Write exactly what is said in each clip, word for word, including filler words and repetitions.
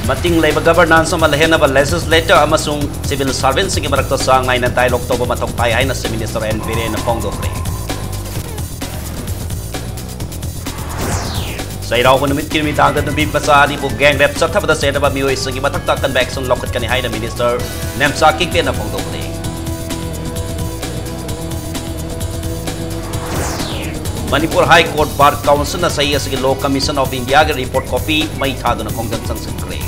ꯃꯇꯤꯡ ꯂꯩꯕ ꯒꯕꯔꯅꯥꯟꯁ ꯑꯃ ꯂꯩꯍꯟꯅꯕ ꯂꯦꯖꯤꯁꯂꯦꯇꯔ ꯑꯃꯁꯨꯡ ꯁꯤꯚꯤꯜ ꯁꯥꯔꯚꯦꯟꯁꯤꯡꯒꯤ ꯃꯔꯛꯇ ꯆꯥꯡ ꯅꯥꯏꯅ ꯗꯥꯏꯂꯣꯒ ꯇꯧꯕ ꯃꯊꯧ ꯇꯥꯏ ꯍꯥꯏꯅ ꯆꯤꯐ ꯃꯤꯅꯤꯁꯇꯔ ꯑꯦꯟ ꯕꯤꯔꯦꯟꯅ ꯐꯣꯡꯗꯣꯛꯈ꯭ꯔꯦ꯫ ꯆꯩꯔꯥꯎꯕ ꯅꯨꯃꯤꯠꯀꯤ ꯅꯨꯃꯤꯗꯥꯡꯗ ꯅꯨꯄꯤ ꯃꯆꯥ ꯑꯅꯤꯕꯨ ꯒꯦꯡ ꯔꯦꯞ ꯆꯠꯊꯕꯗ ꯆꯦꯟꯅꯕ ꯃꯤꯑꯣꯏꯁꯤꯡꯒꯤ ꯃꯊꯛꯇ ꯑꯀꯟꯕ ꯑꯦꯛꯁꯟ ꯂꯧꯈꯠꯀꯅꯤ ꯍꯥꯏꯅ ꯃꯤꯅꯤꯁꯇꯔ ꯅꯦꯝꯆꯥ ꯀꯤꯛꯄꯦꯟꯅ ꯐꯣꯡꯗꯣꯛꯂꯤ꯫ ꯃꯅꯤꯄꯨꯔ ꯍꯥꯏ ꯀꯣꯔꯠ ꯕꯥꯔ ꯀꯥꯎꯟꯁꯤꯜꯅ ꯆꯍꯤ ꯑꯁꯤꯒꯤ ꯂꯣ ꯀꯃꯤꯁꯟ ꯑꯣꯐ ꯏꯟꯗꯤꯌꯥꯒꯤ ꯔꯤꯄꯣꯔꯠ ꯀꯣꯄꯤ ꯃꯩ ꯊꯥꯗꯨꯅ ꯈꯣꯡꯖꯪ ꯆꯪꯁꯤꯟꯈ꯭ꯔꯦ꯫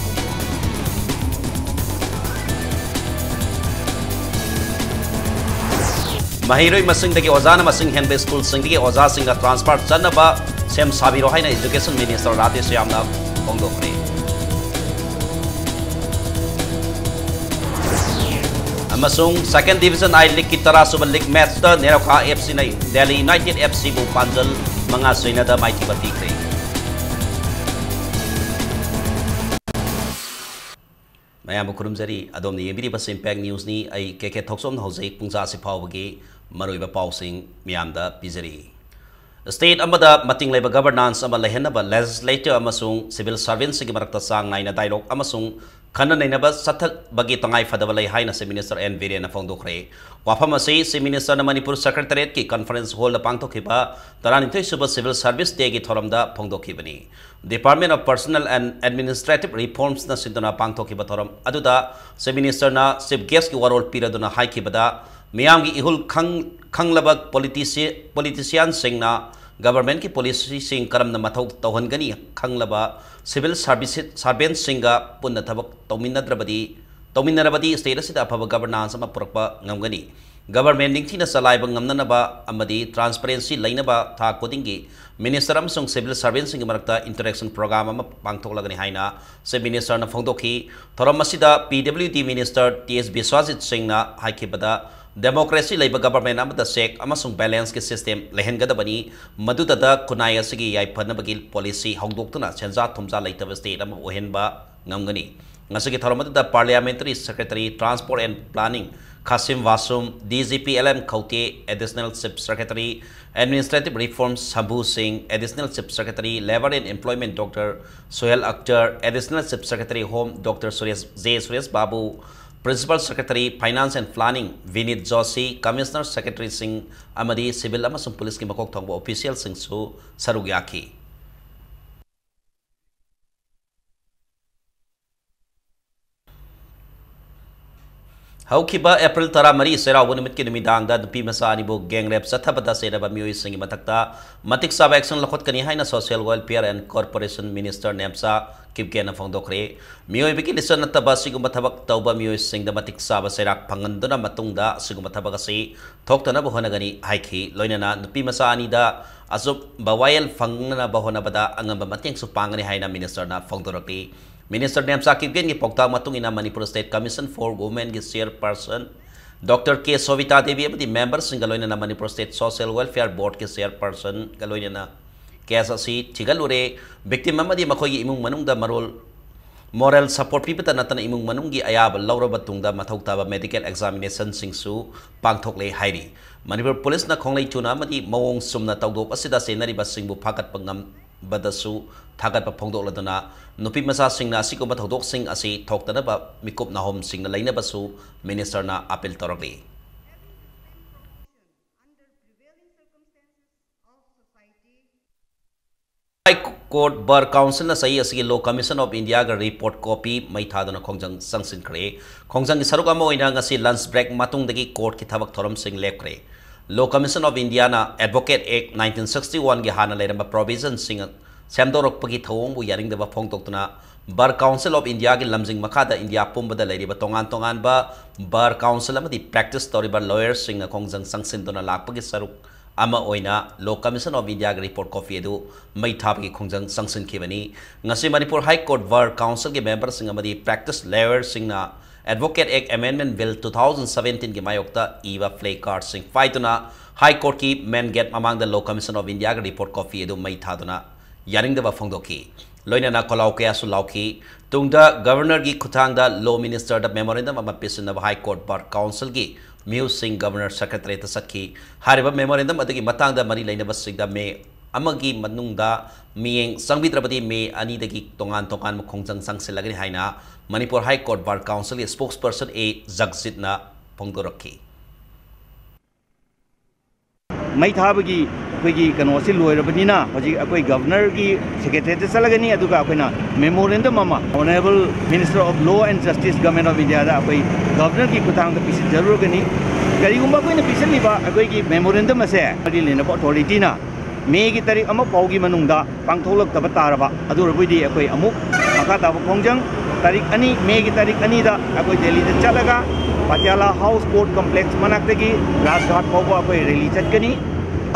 ꯃꯍꯩꯔꯣꯏ ꯃꯁꯤꯡꯗꯒꯤ ꯑꯣꯖꯥꯅ ꯃꯁꯤꯡ ꯍꯦꯟꯕ ꯁ꯭ꯀꯨꯜꯁꯤꯡꯗꯒꯤ ꯑꯣꯖꯥꯁꯤꯡꯗ ꯇ꯭ꯔꯥꯟꯁꯐꯔ ꯆꯠꯅꯕ ꯁꯦꯝ ꯁꯥꯕꯤꯔꯣ ꯍꯥꯏꯅ ꯏꯗꯨꯀꯦꯁꯟ ꯃꯤꯅꯤꯁꯇꯔ ꯔꯥꯙꯦꯁ꯭ꯌꯥꯝꯅ ꯐꯣꯡꯗꯣꯛꯈ꯭ꯔꯦ꯫ ꯑꯃꯁꯨꯡ ꯁꯦꯀꯦꯟ ꯗꯤꯕꯤꯖꯟ ꯑꯥꯏ ꯂꯤꯒꯀꯤ ꯇꯔꯥꯁꯨꯕ ꯂꯤꯒ ꯃꯦꯆꯇ ꯅꯦꯔꯣꯀꯥ ꯑꯦꯐ ꯁꯤꯅ ꯗꯦꯜꯂꯤ ꯌꯨꯅꯥꯏꯇꯦꯗ ꯑꯦꯐ ꯁꯤꯕꯨ ꯄꯥꯟꯖꯜ ꯃꯉꯥ ꯁꯣꯏꯅꯗ ꯃꯥꯏꯊꯤꯕ ꯄꯤꯈ꯭ꯔꯦ꯫ ꯃꯌꯥꯝꯕꯨ ꯈꯨꯔꯨꯝꯖꯔꯤ꯫ ꯑꯗꯣꯝꯅ ꯌꯦꯡꯕꯤꯔꯤꯕꯁꯤ ꯏꯝꯄꯦꯛ ꯅ꯭ꯌꯨꯁꯅꯤ꯫ ꯑꯩ ꯀꯦ ꯀꯦ ꯊꯣꯛꯆꯣꯝꯅ ꯍꯧꯖꯤꯛ ꯄꯨꯡ ꯆꯥꯁꯤ ꯐꯥꯎꯕꯒꯤ ꯃꯔꯨꯑꯣꯏꯕ ꯄꯥꯎꯁꯤꯡ ꯃꯤꯌꯥꯝꯗ ꯄꯤꯖꯔꯤ꯫ ꯁ꯭ꯇꯦꯠ ꯑꯃꯗ ꯃꯇꯤꯡ ꯂꯩꯕ ꯒꯕꯔꯅꯥꯟꯁ ꯑꯃ ꯂꯩꯍꯟꯅꯕ ꯂꯦꯖꯤꯁꯂꯦꯇꯔ ꯑꯃꯁꯨꯡ ꯁꯤꯚꯤꯜ ꯁꯥꯔꯚꯦꯟꯁꯤꯡꯒꯤ ꯃꯔꯛꯇ ꯆꯥꯡ ꯅꯥꯏꯅ ꯗꯥꯏꯂꯣꯒ ꯑꯃꯁꯨꯡ ꯈꯟꯅ ꯅꯩꯅꯕ ꯆꯠꯊꯕꯒꯤ ꯇꯉꯥꯏ ꯐꯗꯕ ꯂꯩ ꯍꯥꯏꯅ ꯆꯤꯐ ꯃꯤꯅꯤꯁꯇꯔ ꯑꯦꯟ ꯕꯤꯔꯦꯟꯅ ꯐꯣꯡꯗꯣꯛꯈ꯭ꯔꯦ꯫ ꯋꯥꯐꯝ ꯑꯁꯤ ꯆꯤꯐ ꯃꯤꯅꯤꯁꯇꯔꯅ ꯃꯅꯤꯄꯨꯔ ꯁꯦꯀ꯭ꯔꯦꯇꯔꯤꯌꯦꯠꯀꯤ ꯀꯟꯐꯔꯦꯟꯁ ꯍꯣꯜꯗ ꯄꯥꯡꯊꯣꯛꯈꯤꯕ ꯇꯔꯥꯅꯤꯊꯣꯏ ꯁꯨꯕ ꯁꯤꯚꯤꯜ ꯁꯥꯔꯚꯤꯁ ꯗꯦꯒꯤ ꯊꯧꯔꯝꯗ ꯐꯣꯡꯗꯣꯛꯈꯤꯕꯅꯤ꯫ Department of personnel and administrative ꯔꯤꯐꯣꯔꯝꯁꯅ ꯁꯤꯟꯗꯨꯅ ꯄꯥꯡꯊꯣꯛꯈꯤꯕ ꯊꯧꯔꯝ ꯑꯗꯨꯗ ꯆꯤꯐ ꯃꯤꯅꯤꯁꯇꯔꯅ ꯆꯤꯐ ꯒꯦꯁꯀꯤ ꯋꯥꯔꯣꯜ ꯄꯤꯔꯗꯨꯅ ꯍꯥꯏꯈꯤꯕꯗ, ꯃꯤꯌꯥꯝꯒꯤ ꯏꯍꯨꯜ ꯈꯪ-, ꯈꯪꯂꯕ ꯄꯣꯂꯤꯇꯤꯁꯤ-, ꯄꯣꯂꯤꯇꯤꯁꯤꯌꯥꯟꯁꯤꯡꯅ ꯒꯕꯔꯃꯦꯟꯠꯀꯤ ꯄꯣꯂꯤꯁꯤꯁꯤꯡ ꯀꯔꯝꯅ ꯃꯊꯧ ꯇꯧꯍꯟꯒꯅꯤ ꯈꯪꯂꯕ ꯁꯤꯚꯤꯜ ꯁꯥꯔꯚꯤꯁ, ꯁꯥꯔꯚꯦꯟꯠꯁꯤꯡꯒ ꯄꯨꯟꯅ ꯊꯕꯛ ꯇꯧꯃꯤꯟꯅꯗ꯭ꯔꯕꯗꯤ, ꯇꯧꯃꯤꯟꯅꯔꯕꯗꯤ ꯁ꯭ꯇꯦꯠ ꯑꯁꯤꯗ ꯑꯐꯕ ꯒꯕꯔꯅꯥꯟꯁ ꯑꯃ ꯄꯨꯔꯛꯄ ꯉꯝꯒꯅꯤ꯫ ꯒꯕꯔꯃꯦꯟꯠ ꯅꯤꯡꯊꯤꯅ ꯆꯂꯥꯏꯕ ꯉꯝꯅꯅꯕ ꯑꯃꯗꯤ ꯇ꯭ꯔꯥꯟꯁꯄꯔꯦꯟꯁꯤ ꯂꯩꯅꯕ ꯊꯥ ꯈꯨꯗꯤꯡꯒꯤ ꯃꯤꯅꯤꯁꯇꯔ ꯑꯃꯁꯨꯡ ꯁꯤꯚꯤꯜ ꯁꯥꯔꯚꯦꯟꯠꯁꯤꯡꯒꯤ ꯃꯔꯛꯇ ꯏꯟꯇꯔꯦꯛꯁꯟ ꯄ꯭ꯔꯣꯒ꯭ꯔꯥꯝ ꯑꯃ ꯄꯥꯡꯊꯣꯛꯂꯒꯅꯤ ꯍꯥꯏꯅ ꯆꯤꯐ ꯃꯤꯅꯤꯁꯇꯔꯅ ꯐꯣꯡꯗꯣꯛꯈꯤ꯫ ꯊꯧꯔꯝ ꯑꯁꯤꯗ ꯄꯤ ꯗꯕ꯭ꯂꯤꯌꯨ ꯗꯤ ꯃꯤꯅꯤꯁꯇꯔ ꯇꯤ ꯑꯦꯁ ꯕꯤꯁ꯭ꯋꯥꯖꯤꯠ ꯁꯤꯡꯅ ꯍꯥꯏꯈꯤꯕꯗ, ꯗꯦꯃꯣꯀ꯭ꯔꯦꯁꯤ ꯂꯩꯕ ꯒꯕꯔꯃꯦꯟꯠ ꯑꯃꯗ ꯆꯦꯛ ꯑꯃꯁꯨꯡ ꯕꯦꯂꯦꯟꯁꯀꯤ ꯁꯤꯁꯇꯦꯝ ꯂꯩꯍꯟꯒꯗꯕꯅꯤ, ꯃꯗꯨꯗꯇ ꯈꯨꯟꯅꯥꯏ ꯑꯁꯤꯒꯤ ꯌꯥꯏꯐꯅꯕꯒꯤ ꯄꯣꯂꯤꯁꯤ ꯍꯧꯗꯣꯛꯇꯨꯅ ꯁꯦꯟꯖꯥ ꯊꯨꯝꯖꯥ ꯂꯩꯇꯕ ꯁ꯭ꯇꯦꯠ ꯑꯃ ꯑꯣꯏꯍꯟꯕ ꯉꯝꯒꯅꯤ꯫ ꯉꯁꯤꯒꯤ ꯊꯧꯔꯝ ꯑꯗꯨꯗ Parliamentary Secretary Transport and Planning ꯈꯥꯁꯤꯝ ꯋꯥꯁꯨꯝ, D G P L M ꯈꯧꯇꯦ, Additional Chief Secretary Administrative Reform ꯁꯝꯚꯨ ꯁꯤꯡ, Additional Chief Secretary Labour and Employment Doctor Sohail Akhtar, Additional Chief Secretary Home Doctor Suresh, J Suresh Babu, Principal Secretary Finance and Planning ꯚꯤꯅꯤꯠ Joshi, Commissioner Secretary ꯁꯤꯡ ꯑꯃꯗꯤ civil ꯑꯃꯁꯨꯡ ꯄꯨꯂꯤꯁꯀꯤ ꯃꯀꯣꯛ ꯊꯣꯡꯕ official ꯁꯤꯡꯁꯨ ꯁꯔꯨꯛ ꯌꯥꯈꯤ꯫ ꯍꯧꯈꯤꯕ April ꯇꯔꯥꯃꯔꯤ ꯆꯩꯔꯥꯎꯕ ꯅꯨꯃꯤꯠꯀꯤ ꯅꯨꯃꯤꯗꯥꯡꯗ ꯅꯨꯄꯤ ꯃꯆꯥ ꯑꯅꯤꯕꯨ gang rape ꯆꯠꯊꯕꯗ ꯆꯩꯅꯕ ꯃꯤꯑꯣꯏꯁꯤꯡꯒꯤ ꯃꯊꯛꯇ ꯃꯇꯤꯛ ꯆꯥꯕ action ꯂꯧꯈꯠꯀꯅꯤ ꯍꯥꯏꯅ Social Welfare and Corporation Minister Nemcha ꯀꯤꯞꯒꯦꯟꯅ ꯐꯣꯡꯗꯣꯛꯈ꯭ꯔꯦ꯫ ꯃꯤꯑꯣꯏꯕꯒꯤ ꯂꯤꯆꯠ ꯅꯠꯇꯕ ꯑꯁꯤꯒꯨꯝꯕ ꯊꯕꯛ ꯇꯧꯕ ꯃꯤꯑꯣꯏꯁꯤꯡꯗ ꯃꯇꯤꯛ ꯆꯥꯕ ꯆꯩꯔꯥꯛ ꯐꯪꯍꯟꯗꯨꯅ ꯃꯇꯨꯡꯗ ꯑꯁꯤꯒꯨꯝꯕ ꯊꯕꯛ ꯑꯁꯤ ꯊꯣꯛꯇꯅꯕ ꯍꯣꯠꯅꯒꯅꯤ ꯍꯥꯏꯈꯤ꯫ ꯂꯣꯏꯅꯅ ꯅꯨꯄꯤ ꯃꯆꯥ ꯑꯅꯤꯗ ꯑꯆꯨꯝꯕ ꯋꯥꯌꯦꯜ ꯐꯪꯅꯅꯕ ꯍꯣꯠꯅꯕꯗ ꯑꯉꯝꯕ ꯃꯇꯦꯡꯁꯨ ꯄꯥꯡꯒꯅꯤ ꯍꯥꯏꯅ Ministerꯅ ꯐꯣꯡꯗꯣꯔꯛꯂꯤ꯫ Minister ꯅꯦꯝꯆꯥ ꯀꯤꯞꯒꯦꯟꯒꯤ ꯄꯥꯎꯇꯥꯛ ꯃꯇꯨꯡ ꯏꯟꯅ Manipur State Commission for Womenꯒꯤ chairperson Doctor K ꯁꯣꯚꯤꯇꯥ Devi ꯑꯃꯗꯤ memberꯁꯤꯡꯒ ꯂꯣꯏꯅꯅ Manipur State Social Welfare Boardꯀꯤ chairpersonꯒ ꯂꯣꯏꯅꯅ case ꯑꯁꯤ ꯊꯤꯒꯠꯂꯨꯔꯦ꯫ Victim ꯑꯃꯗꯤ ꯃꯈꯣꯏꯒꯤ ꯏꯃꯨꯡ ꯃꯅꯨꯡꯗ ꯃꯔꯣꯜ moral support ꯄꯤꯕꯇ ꯅꯠꯇꯅ ꯏꯃꯨꯡ ꯃꯅꯨꯡꯒꯤ ꯑꯌꯥꯕ ꯂꯧꯔꯕ ꯇꯨꯡꯗ ꯃꯊꯧ ꯇꯥꯕ medical examinationꯁꯤꯡꯁꯨ ꯄꯥꯡꯊꯣꯛꯂꯦ ꯍꯥꯏꯔꯤ꯫ ꯃꯅꯤꯄꯨꯔ ꯄꯨꯂꯤꯁꯅ ꯈꯣꯡꯂꯩ ꯆꯨꯅ ꯑꯃꯗꯤ ꯃꯑꯣꯡ ꯆꯨꯝꯅ ꯊꯧꯗꯣꯛ ꯑꯁꯤꯗ ꯆꯦꯟꯅꯔꯤꯕꯁꯤꯡꯕꯨ ꯐꯥꯒꯠꯄ ꯉꯝꯕꯗꯁꯨ ꯊꯥꯒꯠꯄ ꯐꯣꯡꯗꯣꯛꯂꯗꯨꯅ ꯅꯨꯄꯤ ꯃꯆꯥꯁꯤꯡꯅ ꯑꯁꯤꯒꯨꯝꯕ ꯊꯧꯗꯣꯛꯁꯤꯡ ꯑꯁꯤ ꯊꯣꯛꯇꯅꯕ ꯃꯤꯀꯨꯞ ꯅꯥꯍꯣꯝꯁꯤꯡꯅ ꯂꯩꯅꯕꯁꯨ Ministerꯅ appeal ꯇꯧꯔꯛꯂꯤ꯫ High Court Bar Councilꯅ ꯆꯍꯤ ꯑꯁꯤꯒꯤ Law Commission of Indiaꯒ report copy ꯃꯩ ꯊꯥꯗꯨꯅ ꯈꯣꯡꯖꯪ ꯆꯪꯁꯤꯟꯈ꯭ꯔꯦ꯫ ꯈꯣꯡꯖꯪꯒꯤ ꯁꯔꯨꯛ ꯑꯃ ꯑꯣꯏꯅ ꯉꯁꯤ lunch break ꯃꯇꯨꯡꯗꯒꯤ courtꯀꯤ ꯊꯕꯛ ꯊꯧꯔꯝꯁꯤꯡ ꯂꯦꯞꯈ꯭ꯔꯦ꯫ Law Commission of Indiaꯅ Advocate Act nineteen sixty oneꯒꯤ ꯍꯥꯟꯅ ꯂꯩꯔꯝꯕ provisionꯁꯤꯡ ꯁꯦꯝꯗꯣꯔꯛꯄꯒꯤ ꯊꯧꯑꯣꯡꯕꯨ ꯌꯥꯅꯤꯡꯗꯕ ꯐꯣꯡꯗꯣꯛꯇꯨꯅ Bar Council of Indiaꯒꯤ ꯂꯝꯖꯤꯡ ꯃꯈꯥꯗ ꯏꯟꯗꯤꯌꯥ ꯄꯨꯝꯕꯗ ꯂꯩꯔꯤꯕ ꯇꯣꯉꯥꯟ ꯇꯣꯉꯥꯟꯕ bar council ꯑꯃꯗꯤ practice ꯇꯧꯔꯤꯕ lawyerꯁꯤꯡꯅ ꯈꯣꯡꯖꯪ ꯆꯪꯁꯤꯟꯗꯨꯅ ꯂꯥꯛꯄꯒꯤ ꯁꯔꯨꯛ ꯑꯃ ꯑꯣꯏꯅ Law Commission of Indiaꯒꯤ report copy ꯑꯗꯨ ꯃꯩ ꯊꯥꯕꯒꯤ ꯈꯣꯡꯖꯪ ꯆꯪꯁꯤꯟꯈꯤꯕꯅꯤ꯫ ꯉꯁꯤ ꯃꯅꯤꯄꯨꯔ High Court Bar Councilꯒꯤ memberꯁꯤꯡ ꯑꯃꯗꯤ practice lawyerꯁꯤꯡꯅ Advocate Act Amendment Bill two thousand seventeenꯒꯤ ꯃꯥꯌꯣꯛꯇ ꯏꯕ placardꯁꯤꯡ ꯄꯥꯏꯗꯨꯅ High Courtꯀꯤ main gate ꯃꯃꯥꯡꯗ Law Commission of Indiaꯒꯤ report copy ꯑꯗꯨ ꯃꯩ ꯊꯥꯗꯨꯅ ꯌꯥꯅꯤꯡꯗꯕ ꯐꯣꯡꯗꯣꯛꯈꯤ꯫ ꯂꯣꯏꯅꯅ ꯈꯣꯜꯂꯥꯎ ꯀꯌꯥꯁꯨ ꯂꯥꯎꯈꯤ꯫ ꯇꯨꯡꯗ Governorꯒꯤ ꯈꯨꯠꯊꯥꯡꯗ Law Ministerꯗ memorandum ꯑꯃ ꯄꯤꯁꯤꯟꯅꯕ High Court Bar Councilꯒꯤ ꯃꯤꯍꯨꯠꯁꯤꯡ Governor Secretariatꯇ ꯆꯠꯈꯤ꯫ ꯍꯥꯏꯔꯤꯕ memorandum ꯑꯗꯨꯒꯤ ꯃꯇꯥꯡꯗ ꯃꯔꯤ ꯂꯩꯅꯕꯁꯤꯡꯗ ꯃꯦ ꯑꯃꯒꯤ ꯃꯅꯨꯡꯗ ꯃꯤꯠꯌꯦꯡ ꯆꯪꯕꯤꯗ꯭ꯔꯕꯗꯤ ꯃꯦ ꯑꯅꯤꯗꯒꯤ ꯇꯣꯉꯥꯟ ꯇꯣꯉꯥꯟꯕ ꯈꯣꯡꯖꯪ ꯆꯪꯁꯤꯜꯂꯒꯅꯤ ꯍꯥꯏꯅ Manipur High Court Bar Councilꯒꯤ spokesperson A ꯖꯒꯖꯤꯠꯅ ꯐꯣꯡꯗꯣꯔꯛꯈꯤ꯫ ꯃꯩ ꯊꯥꯕꯒꯤ ꯑꯩꯈꯣꯏꯒꯤ ꯀꯩꯅꯣꯁꯤ ꯂꯣꯏꯔꯕꯅꯤꯅ ꯍꯧꯖꯤꯛ ꯑꯩꯈꯣꯏ Governorꯒꯤ Secretariatꯇ ꯆꯠꯂꯒꯅꯤ, ꯑꯗꯨꯒ ꯑꯩꯈꯣꯏꯅ memorandum ꯑꯃ Honourable Minister of Law and Justice, Government of Indiaꯗ ꯑꯩꯈꯣꯏ Governorꯒꯤ ꯈꯨꯠꯊꯥꯡꯗ ꯄꯤꯁꯤꯟꯖꯔꯨꯔꯒꯅꯤ꯫ ꯀꯔꯤꯒꯨꯝꯕ ꯑꯩꯈꯣꯏꯅ ꯄꯤꯁꯤꯜꯂꯤꯕ ꯑꯩꯈꯣꯏꯒꯤ memorandum ꯑꯁꯦ ꯃꯔꯤ ꯂꯩꯅꯕ authorityꯅ ꯃꯦꯒꯤ ꯇꯥꯔꯤꯛ ꯑꯃ ꯐꯥꯎꯒꯤ ꯃꯅꯨꯡꯗ ꯄꯥꯡꯊꯣꯛꯂꯛꯇꯕ ꯇꯥꯔꯕ, ꯑꯗꯨ ꯑꯣꯏꯔꯕꯗꯤ ꯑꯩꯈꯣꯏ ꯑꯃꯨꯛ ꯃꯈꯥ ꯇꯥꯕ ꯈꯣꯡꯖꯪ ꯇꯥꯔꯤꯛ ꯑꯅꯤ, ꯃꯦꯒꯤ ꯇꯥꯔꯤꯛ ꯑꯅꯤꯗ ꯑꯩꯈꯣꯏ ꯗꯦꯜꯂꯤꯗ ꯆꯠꯂꯒ Patiala House Court Complex ꯃꯅꯥꯛꯇꯒꯤ ꯔꯥꯖꯘꯥꯠ ꯐꯥꯎꯕ ꯑꯩꯈꯣꯏ rally ꯆꯠꯀꯅꯤ꯫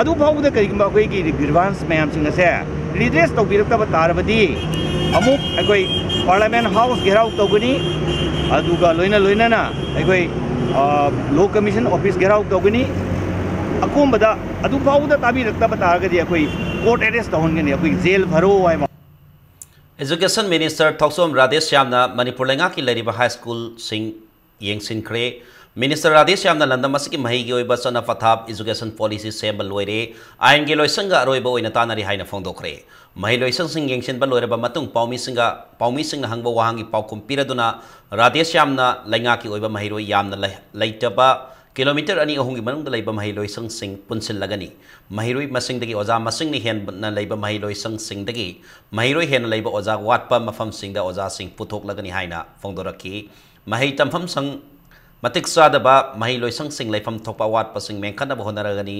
ꯑꯗꯨ ꯐꯥꯎꯕꯗ ꯀꯔꯤꯒꯨꯝꯕ ꯑꯩꯈꯣꯏꯒꯤ grievance ꯃꯌꯥꯝꯁꯤꯡ ꯑꯁꯦ redress ꯇꯧꯕꯤꯔꯛꯇꯕ ꯇꯥꯔꯕꯗꯤ ꯑꯃꯨꯛ ꯑꯩꯈꯣꯏ Parliament House ꯘꯦꯔꯥꯎ ꯇꯧꯒꯅꯤ, ꯑꯗꯨꯒ ꯂꯣꯏꯅ ꯂꯣꯏꯅꯅ ꯑꯩꯈꯣꯏ Law Commission Office ꯘꯦꯔꯥꯎ ꯇꯧꯒꯅꯤ꯫ ꯑꯀꯣꯝꯕꯗ ꯑꯗꯨ ꯐꯥꯎꯕꯗ ꯇꯥꯕꯤꯔꯛꯇꯕ ꯇꯥꯔꯒꯗꯤ ꯑꯩꯈꯣꯏ court arrest ꯇꯧꯍꯟꯒꯅꯤ, ꯑꯩꯈꯣꯏ jail ꯐꯔꯣ ꯍꯥꯏꯕ꯫ Education Minister ꯊꯧꯁꯣꯝ ꯔꯥꯙꯦꯁ꯭ꯌꯥꯝꯅ ꯃꯅꯤꯄꯨꯔ ꯂꯩꯉꯥꯛꯀꯤ ꯂꯩꯔꯤꯕ high schoolꯁꯤꯡ ꯌꯦꯡꯁꯤꯟꯈ꯭ꯔꯦ꯫ Minister ꯔꯥꯙꯦꯁ꯭ꯌꯥꯝꯅ ꯂꯝꯗꯝ ꯑꯁꯤꯒꯤ ꯃꯍꯩꯒꯤ ꯑꯣꯏꯕ ꯆꯠꯅ ꯄꯊꯥꯞ, education policy ꯁꯦꯝꯕ ꯂꯣꯏꯔꯦ, ꯑꯥꯏꯟꯒꯤ ꯂꯣꯏꯁꯪꯒ ꯑꯔꯣꯏꯕ ꯑꯣꯏꯅ ꯇꯥꯟꯅꯔꯤ ꯍꯥꯏꯅ ꯐꯣꯡꯗꯣꯛꯈ꯭ꯔꯦ꯫ ꯃꯍꯩꯂꯣꯏꯁꯪꯁꯤꯡ ꯌꯦꯡꯁꯤꯟꯕ ꯂꯣꯏꯔꯕ ꯃꯇꯨꯡ ꯄꯥꯎꯃꯤꯁꯤꯡꯒ, ꯄꯥꯎꯃꯤꯁꯤꯡꯅ ꯍꯪꯕ ꯋꯥꯍꯪꯒꯤ ꯄꯥꯎꯈꯨꯝ ꯄꯤꯔꯗꯨꯅ ꯔꯥꯙꯦꯁ꯭ꯌꯥꯝꯅ ꯂꯩꯉꯥꯛꯀꯤ ꯑꯣꯏꯕ ꯃꯍꯩꯔꯣꯏ ꯌꯥꯝꯅ ꯂꯩ-, ꯂꯩꯇꯕ kilometre ꯑꯅꯤ ꯑꯍꯨꯝꯒꯤ ꯃꯅꯨꯡꯗ ꯂꯩꯕ ꯃꯍꯩꯂꯣꯏꯁꯪꯁꯤꯡ ꯄꯨꯟꯁꯤꯜꯂꯒꯅꯤ꯫ ꯃꯍꯩꯔꯣꯏ ꯃꯁꯤꯡꯗꯒꯤ ꯑꯣꯖꯥ ꯃꯁꯤꯡꯅ ꯍꯦꯟꯅ ꯂꯩꯕ ꯃꯍꯩꯂꯣꯏꯁꯪꯁꯤꯡꯗꯒꯤ ꯃꯍꯩꯔꯣꯏ ꯍꯦꯟꯅ ꯂꯩꯕ ꯑꯣꯖꯥ ꯋꯥꯠꯄ ꯃꯐꯝꯁꯤꯡꯗ ꯑꯣꯖꯥꯁꯤꯡ ꯄꯨꯊꯣꯛꯂꯒꯅꯤ ꯍꯥꯏꯅ ꯐꯣꯡꯗꯣꯔꯛꯈꯤ꯫ ꯃꯍꯩ ꯇꯝꯐꯝꯁꯪ ꯃꯇꯤꯛ ꯆꯥꯗꯕ ꯃꯍꯩꯂꯣꯏꯁꯪꯁꯤꯡ ꯂꯩꯐꯝ ꯊꯣꯛꯄ ꯑꯋꯥꯠꯄꯁꯤꯡ ꯃꯦꯟꯈꯠꯅꯕ ꯍꯣꯠꯅꯔꯒꯅꯤ꯫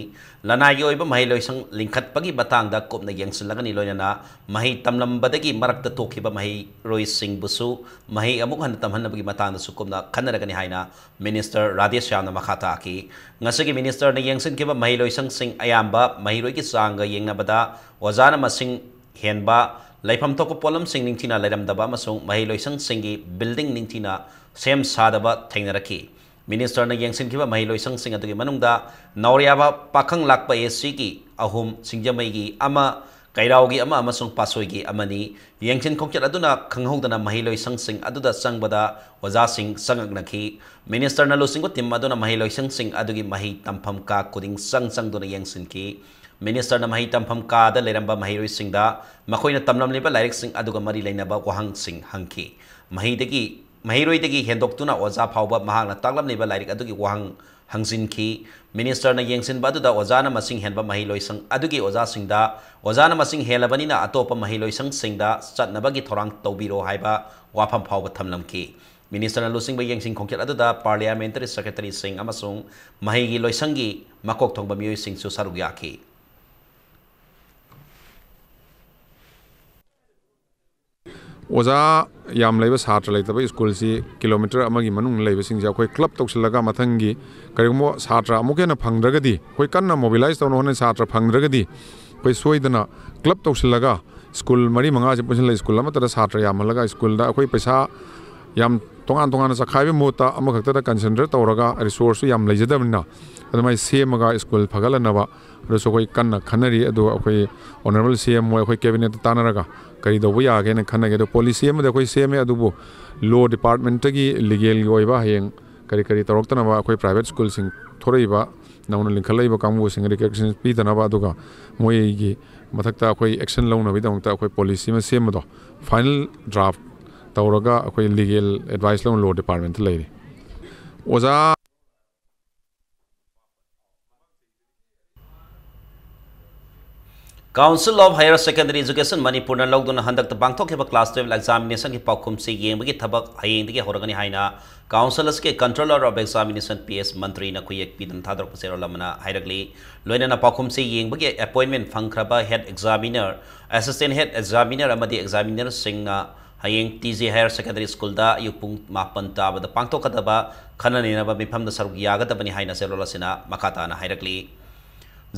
ꯂꯅꯥꯏꯒꯤ ꯑꯣꯏꯕ ꯃꯍꯩꯂꯣꯏꯁꯪ ꯂꯤꯡꯈꯠꯄꯒꯤ ꯃꯇꯥꯡꯗ ꯀꯨꯞꯅ ꯌꯦꯡꯁꯤꯜꯂꯒꯅꯤ, ꯂꯣꯏꯅꯅ ꯃꯍꯩ ꯇꯝꯂꯝꯕꯗꯒꯤ ꯃꯔꯛꯇ ꯇꯣꯛꯈꯤꯕ ꯃꯍꯩꯔꯣꯏꯁꯤꯡꯕꯨꯁꯨ ꯃꯍꯩ ꯑꯃꯨꯛ ꯍꯟꯅ ꯇꯝꯍꯟꯅꯕꯒꯤ ꯃꯇꯥꯡꯗꯁꯨ ꯀꯨꯞꯅ ꯈꯟꯅꯔꯒꯅꯤ ꯍꯥꯏꯅ Minister ꯔꯥꯙꯦꯁ꯭ꯌꯥꯝꯅ ꯃꯈꯥ ꯇꯥꯈꯤ꯫ ꯉꯁꯤꯒꯤ ministerꯅ ꯌꯦꯡꯁꯤꯟꯈꯤꯕ ꯃꯍꯩꯂꯣꯏꯁꯪꯁꯤꯡ ꯑꯌꯥꯝꯕ ꯃꯍꯩꯔꯣꯏꯒꯤ ꯆꯥꯡꯒ ꯌꯦꯡꯅꯕꯗ ꯑꯣꯖꯥꯅ ꯃꯁꯤꯡ ꯍꯦꯟꯕ, ꯂꯩꯐꯝ ꯊꯣꯛꯄ ꯄꯣꯠꯂꯝꯁꯤꯡ ꯅꯤꯡꯊꯤꯅ ꯂꯩꯔꯝꯗꯕ ꯑꯃꯁꯨꯡ ꯃꯍꯩꯂꯣꯏꯁꯪꯁꯤꯡꯒꯤ building ꯅꯤꯡꯊꯤꯅ ꯁꯦꯝ ꯁꯥꯗꯕ ꯊꯦꯡꯅꯔꯛꯈꯤ꯫ Ministerꯅ ꯌꯦꯡꯁꯤꯟꯈꯤꯕ ꯃꯍꯩꯂꯣꯏꯁꯪꯁꯤꯡ ꯑꯗꯨꯒꯤ ꯃꯅꯨꯡꯗ ꯅꯥꯎꯔꯤꯌꯥꯕ ꯄꯥꯈꯪ ꯂꯥꯛꯄ ACꯒꯤ ꯑꯍꯨꯝ, ꯁꯤꯡꯖꯃꯩꯒꯤ ꯑꯃ, ꯀꯩꯔꯥꯎꯒꯤ ꯑꯃ ꯑꯃꯁꯨꯡ ꯄꯥꯠꯁꯣꯏꯒꯤ ꯑꯃꯅꯤ꯫ ꯌꯦꯡꯁꯤꯟ ꯈꯣꯡꯆꯠ ꯑꯗꯨꯅ ꯈꯪꯍꯧꯗꯅ ꯃꯍꯩꯂꯣꯏꯁꯪꯁꯤꯡ ꯑꯗꯨꯗ ꯆꯪꯕꯗ ꯑꯣꯖꯥꯁꯤꯡ ꯆꯪꯉꯛꯅꯈꯤ꯫ ꯃꯤꯅꯤꯁꯇꯔꯅ ꯂꯨꯆꯤꯡꯕ ꯇꯤꯝ ꯑꯗꯨꯅ ꯃꯍꯩꯂꯣꯏꯁꯪꯁꯤꯡ ꯑꯗꯨꯒꯤ ꯃꯍꯩ ꯇꯝꯐꯝ ꯀꯥ ꯈꯨꯗꯤꯡ ꯆꯪ ꯆꯪꯗꯨꯅ ꯌꯦꯡꯁꯤꯟꯈꯤ꯫ ꯃꯤꯅꯤꯁꯇꯔꯅ ꯃꯍꯩ ꯇꯝꯐꯝ ꯀꯥꯗ ꯂꯩꯔꯝꯕ ꯃꯍꯩꯔꯣꯏꯁꯤꯡꯗ ꯃꯈꯣꯏꯅ ꯇꯝꯂꯝꯂꯤꯕ ꯂꯥꯏꯔꯤꯛꯁꯤꯡ ꯑꯗꯨꯒ ꯃꯔꯤ ꯂꯩꯅꯕ ꯋꯥꯍꯪꯁꯤꯡ ꯍꯪꯈꯤ꯫ ꯃꯍꯩꯗꯒꯤ, ꯃꯍꯩꯔꯣꯏꯗꯒꯤ ꯍꯦꯟꯗꯣꯛꯇꯨꯅ ꯑꯣꯖꯥ ꯐꯥꯎꯕ ꯃꯍꯥꯛꯅ ꯇꯥꯛꯂꯝꯂꯤꯕ ꯂꯥꯏꯔꯤꯛ ꯑꯗꯨꯒꯤ ꯋꯥꯍꯪ ꯍꯪꯖꯤꯟꯈꯤ꯫ ꯃꯤꯅꯤꯁꯇꯔꯅ ꯌꯦꯡꯁꯤꯟꯕ ꯑꯗꯨꯗ ꯑꯣꯖꯥꯅ ꯃꯁꯤꯡ ꯍꯦꯟꯕ ꯃꯍꯩꯂꯣꯏꯁꯪ ꯑꯗꯨꯒꯤ ꯑꯣꯖꯥꯁꯤꯡꯗ ꯑꯣꯖꯥꯅ ꯃꯁꯤꯡ ꯍꯦꯜꯂꯕꯅꯤꯅ ꯑꯇꯣꯞꯄ ꯃꯍꯩꯂꯣꯏꯁꯪꯁꯤꯡꯗ ꯆꯠꯅꯕꯒꯤ ꯊꯧꯔꯥꯡ ꯇꯧꯕꯤꯔꯣ ꯍꯥꯏꯕ ꯋꯥꯐꯝ ꯐꯥꯎꯕ ꯊꯝꯂꯝꯈꯤ꯫ ꯃꯤꯅꯤꯁꯇꯔꯅ ꯂꯨꯆꯤꯡꯕ ꯌꯦꯡꯁꯤꯟ ꯈꯣꯡꯆꯠ ꯑꯗꯨꯗ ꯄꯥꯔꯂꯤꯌꯥꯃꯦꯟꯇꯔꯤ ꯁꯦꯀ꯭ꯔꯦꯇꯔꯤꯁꯤꯡ ꯑꯃꯁꯨꯡ ꯃꯍꯩꯒꯤ ꯂꯣꯏꯁꯪꯒꯤ ꯃꯀꯣꯛ ꯊꯣꯡꯕ ꯃꯤꯑꯣꯏꯁꯤꯡꯁꯨ ꯁꯔꯨꯛ ꯌꯥꯈꯤ꯫ ꯑꯣꯖꯥ ꯌꯥꯝ ꯂꯩꯕ, ꯁꯥꯇ꯭ꯔ ꯂꯩꯇꯕ ꯁ꯭ꯀꯨꯜꯁꯤ ꯀꯤꯂꯣꯃꯤꯇꯔ ꯑꯃꯒꯤ ꯃꯅꯨꯡꯗ ꯂꯩꯕꯁꯤꯡꯁꯦ ꯑꯩꯈꯣꯏ ꯀ꯭ꯂꯕ ꯇꯧꯁꯤꯜꯂꯒ ꯃꯊꯪꯒꯤ ꯀꯔꯤꯒꯨꯝꯕ ꯁꯥꯇ꯭ꯔ ꯑꯃꯨꯛ ꯍꯦꯟꯅ ꯐꯪꯗ꯭ꯔꯒꯗꯤ, ꯑꯩꯈꯣꯏ ꯀꯟꯅ ꯃꯣꯕꯤꯂꯥꯏꯁ ꯇꯧꯅ ꯍꯣꯠꯅꯩ, ꯁꯥꯇ꯭ꯔ ꯐꯪꯗ꯭ꯔꯒꯗꯤ ꯑꯩꯈꯣꯏ ꯁꯣꯏꯗꯅ ꯀ꯭ꯂꯕ ꯇꯧꯁꯤꯜꯂꯒ ꯁ꯭ꯀꯨꯜ ꯃꯔꯤ ꯃꯉꯥꯁꯦ ꯄꯨꯟꯁꯤꯜꯂꯒ ꯁ꯭ꯀꯨꯜ ꯑꯃꯠꯇꯗ ꯁꯥꯇ꯭ꯔ ꯌꯥꯝꯍꯜꯂꯒ ꯁ꯭ꯀꯨꯜꯗ ꯑꯩꯈꯣꯏ ꯄꯩꯁꯥ ꯌꯥꯝ ꯇꯣꯉꯥꯟ ꯇꯣꯉꯥꯟꯅ ꯆꯈꯥꯏꯕꯒꯤ ꯃꯍꯨꯠꯇ ꯑꯃꯈꯛꯇꯗ ꯀꯟꯁꯦꯟꯇ꯭ꯔꯦꯠ ꯇꯧꯔꯒ, ꯔꯤꯁꯣꯔꯁꯁꯨ ꯌꯥꯝ ꯂꯩꯖꯗꯕꯅꯤꯅ, ꯑꯗꯨꯃꯥꯏꯅ ꯁꯦꯝꯃꯒ ꯁ꯭ꯀꯨꯜ ꯐꯒꯠꯍꯟꯅꯕ ꯑꯗꯨꯁꯨ ꯑꯩꯈꯣꯏ ꯀꯟꯅ ꯈꯟꯅꯔꯤ꯫ ꯑꯗꯨ ꯑꯩꯈꯣꯏ ꯑꯣꯅꯔꯦꯕꯜ ꯁꯤ ꯑꯦꯝ ꯍꯣꯏ, ꯑꯩꯈꯣꯏ ꯀꯦꯕꯤꯅꯦꯠꯇ ꯇꯥꯟꯅꯔꯒ ꯀꯔꯤ ꯇꯧꯕ ꯌꯥꯒꯦꯅ ꯈꯟꯅꯒꯦ꯫ ꯑꯗꯣ ꯄꯣꯂꯤꯁꯤ ꯑꯃꯗꯤ ꯑꯩꯈꯣꯏ ꯁꯦꯝꯃꯦ, ꯑꯗꯨꯕꯨ ꯂꯣ ꯗꯤꯄꯥꯔꯠꯃꯦꯟꯇꯒꯤ ꯂꯤꯒꯦꯜꯒꯤ ꯑꯣꯏꯕ ꯍꯌꯦꯡ ꯀꯔꯤ ꯀꯔꯤ ꯇꯧꯔꯛꯇꯅꯕ, ꯑꯩꯈꯣꯏ ꯄ꯭ꯔꯥꯏꯚꯦꯠ ꯁ꯭ꯀꯨꯜꯁꯤꯡ ꯊꯣꯔꯛꯏꯕ ꯅꯧꯅ ꯂꯤꯡꯈꯠꯂꯛꯏꯕ ꯀꯥꯡꯕꯨꯁꯤꯡ ꯔꯤꯀ꯭ꯔꯦꯁꯟ ꯄꯤꯗꯅꯕ, ꯑꯗꯨꯒ ꯃꯣꯏꯒꯤ ꯃꯊꯛꯇ ꯑꯩꯈꯣꯏ ꯑꯦꯛꯁꯟ ꯂꯧꯅꯕꯒꯤꯗꯃꯛꯇ ꯑꯩꯈꯣꯏ ꯄꯣꯂꯤꯁꯤ ꯑꯃ ꯁꯦꯝꯕꯗꯣ ꯐꯥꯏꯅꯦꯜ ꯗ꯭ꯔꯥꯐ ꯇꯧꯔꯒ ꯑꯩꯈꯣꯏ ꯂꯤꯒꯦꯜ ꯑꯦꯗꯚꯥꯏꯁ ꯂꯧꯅ ꯂꯣ ꯗꯤꯄꯥꯔꯠꯃꯦꯟꯇ ꯂꯩꯔꯤ꯫ ꯑꯣꯖꯥ Council of Higher Secondary Education ꯃꯅꯤꯄꯨꯔꯅ ꯂꯧꯗꯨꯅ ꯍꯟꯗꯛꯇ ꯄꯥꯡꯊꯣꯛꯈꯤꯕ class twelve examinationꯒꯤ ꯄꯥꯎꯈꯨꯝꯁꯤ ꯌꯦꯡꯕꯒꯤ ꯊꯕꯛ ꯍꯌꯦꯡꯗꯒꯤ ꯍꯧꯔꯒꯅꯤ ꯍꯥꯏꯅ Council ꯑꯁꯤꯒꯤ Controller of Examination P S ꯃꯟꯇ꯭ꯔꯤꯅ ꯈꯨꯌꯦꯛ ꯄꯤꯗꯨꯅ ꯊꯥꯗꯣꯔꯛꯄ ꯆꯦꯔꯣꯜ ꯑꯃꯅ ꯍꯥꯏꯔꯛꯂꯤ꯫ ꯂꯣꯏꯅꯅ ꯄꯥꯎꯈꯨꯝꯁꯤ ꯌꯦꯡꯕꯒꯤ appointment ꯐꯪꯈ꯭ꯔꯕ head examiner, assistant head examiner ꯑꯃꯗꯤ examinerꯁꯤꯡꯅ ꯍꯌꯦꯡ T J Higher Secondary Schoolꯗ ꯑꯌꯨꯛ ꯄꯨꯡ ꯃꯥꯄꯟ ꯇꯥꯕꯗ ꯄꯥꯡꯊꯣꯛꯀꯗꯕ ꯈꯟꯅ ꯅꯩꯅꯕ ꯃꯤꯐꯝꯗ ꯁꯔꯨꯛ ꯌꯥꯒꯗꯕꯅꯤ ꯍꯥꯏꯅ ꯆꯦꯔꯣꯜ ꯑꯁꯤꯅ ꯃꯈꯥ ꯇꯥꯅ ꯍꯥꯏꯔꯛꯂꯤ꯫